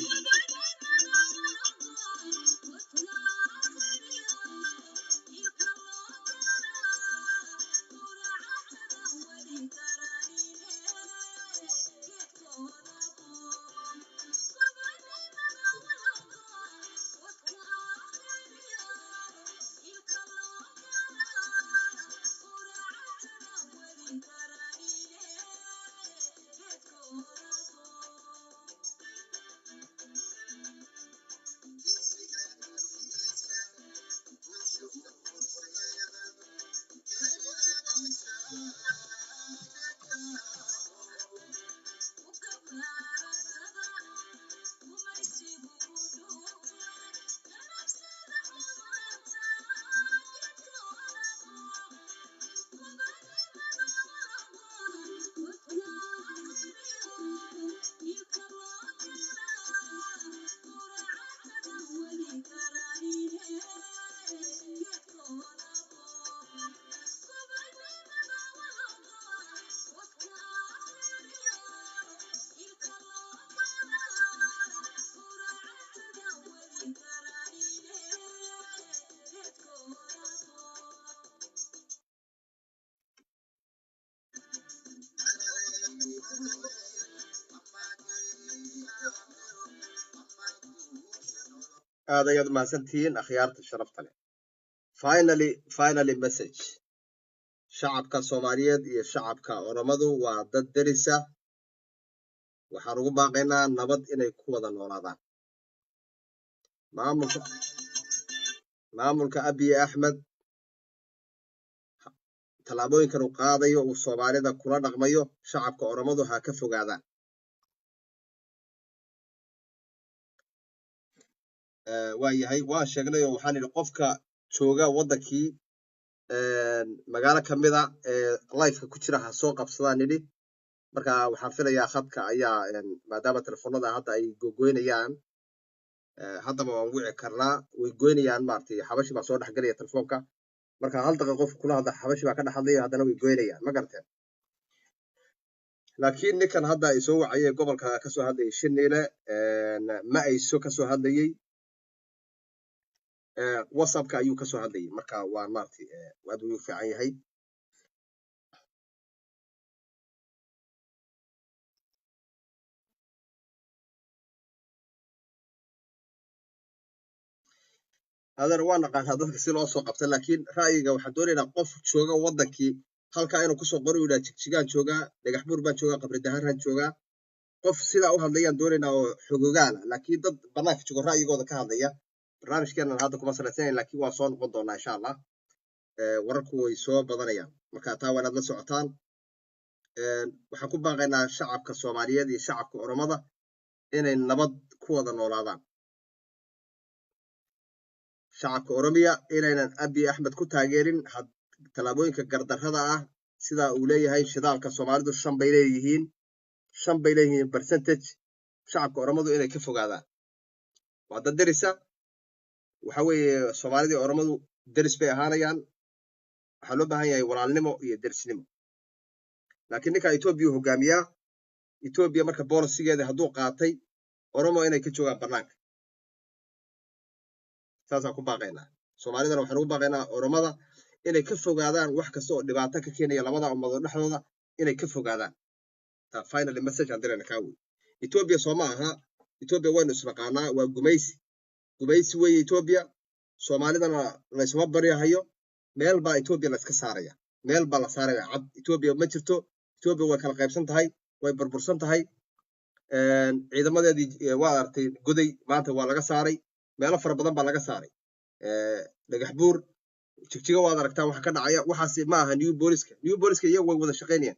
Aad ayaad u mahadsantihiin akhyaarta sharafta leh. Finally message: shacabka Soomaaliyeed iyo shacabka Oromadu waa dad derisa. Waxaan ugu baaqaynaa nabad inay ku wada noolaadaan. Maamulka Abiy Axmed tallaabooyinkan uu qaadayo uu Soomaalida kula dhaqmayo, shacabka Oromadu ha ka fogaadaan. Waa yahay, waan sheegnay oo waxaan idhi qofka jooga waddankii magaalo ka mida ee lifeka ku jira ha soo qabsadaan nidhi. Marka waxaan filayaa khadka ayaa maadaama telefoonada hadda ay gogoynayaan, haddaba waan wici karnaa. Way goynayaan maaragtay, xabashi baa soo dhexgelaya telefoonka. Marka hal daqiiqo qofka kula hadla xabashi baa ka dhex hadlaya, haddana way goynayaan, ma garateen? Laakiin ninkan hadda ay soo wacayay gobolka kasoo hadlayay Shiniile ma ayso kasoo hadlayay, WhatsAppka ayuu kasoo hadlayay. Marka waan maaragtay aad uu fiican yahay. Adeer, waa naqaanaa dadka si loo soo qabta, laakiin ra'yiga waxaan doonaynaa qof jooga waddankii halkaa inuu kusoo qoro, yidhaha Jigjigaan joogaa, Dhagax Buur baan joogaa, Qabri Daharaan joogaa. Qof sidaa u hadlayaan doonaynaa oo xogogaala, laakiin dad banaanka joogo ra'yigooda ka hadlaya barnaamijkeenan hadda kuma salaysanayn, laakiin waa soo noqon doonaa insha Allah. Wararku way soo badanayaan, marka taa waa inaad la socotaan. Waxaan ku baaqaynaa shacabka Soomaaliyeed iyo shacabka Oromada inay nabad ku wada noolaadaan. Shacabka Oromiya inaynan Abiy Axmed ku taageerin tallaabooyinka gardarrada ah, sida uu leeyahay shidaalka Soomaalidu 5 bay leeyihiin, 5 bay leeyihiin percentage. Shacabka Oromadu inay ka fogaadaan. Waa dad derisa. Waxa weeye Soomaalidii Oromadu deris bay ahaanayaan. Waxaa loo baahan yahay walaalnimo iyo derisnimo, laakiin ninka Etoobiya hogaamiyaa, Etoobiya marka policygeeda hadduu qaatay, Oromo inay ka joogaan banaanka, saasaan ku baaqaynaa. Soomaalidana waxaan ugu baaqaynaa Oromada inay ka fogaadaan wax kasta oo dhibaato ka keenaya labada ummadood dhexdooda, inay ka fogaadaan. Taa finally message aan dirayna kaa wey. Etoobiya soo ma aha, Etoobiya waynu isnaqaanaa, waa gumaysi, gumaysi weeye Etoobiya. Soomaalidana laysuma baryahayo. Meel baa Etoobiya la iska saaraya, meel baa la saaraya cad. Etoobiya ma jirto. Etoobiya way kala qaybsan tahay, way burbursan tahay. Ciidamadeedii waa aragtay, Goday maanta waa laga saaray, meelo fara badan baa laga saaray, Dhagax Buur, Jigjiga waad aragtaa waxa ka dhacaya. Waxaasi ma aha new booliska. New booliska iyagu way wada shaqaynayaan,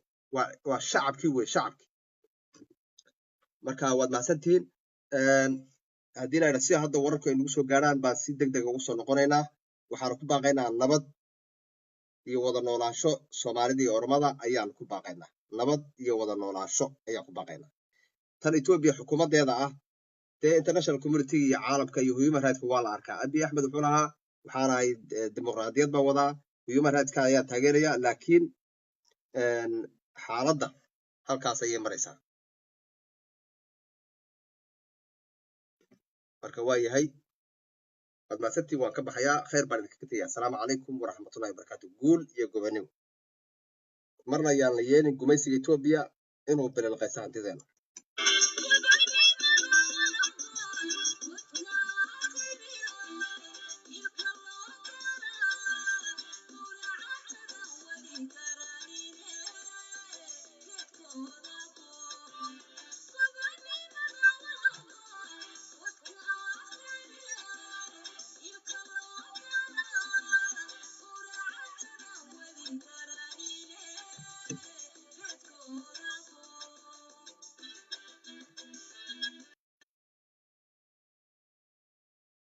waa shacabkii wey, shacabkii. Marka waad mahadsantihiin. Haddii la yidhaha, sida hadda wararku ay nagu soo gaarhaan baan si deg dega ugu soo noqonaynaa. Waxaanu ku baaqaynaa nabad iyo wada noolaansho. Soomaalida iyo Oromada ayaan ku baaqaynaa, nabad iyo wada noolaansho ayaan ku baaqaynaa. Tan Etoobiya xukuumaddeeda ah dee international community iyo caalamka iyo human rightska waa la arkaa. Abiy Axmed wuxuu lahaa waxaan ahay dimuqraadiyad baan wadaa, human rightska ayaa taageeraya, laakiin xaaladda halkaas ayay maraysaa. Marka waa yahay, waad mahadsantiin, waan ka baxayaa, khayr baan idinkaga tegaya. Asalaamu calaykum waraxmatullahi wabarakaatu. Guul iyo gobonimo. Marna ayaan la yeelin gumaysiga Etoobiya inuu bililqaysa hantideena.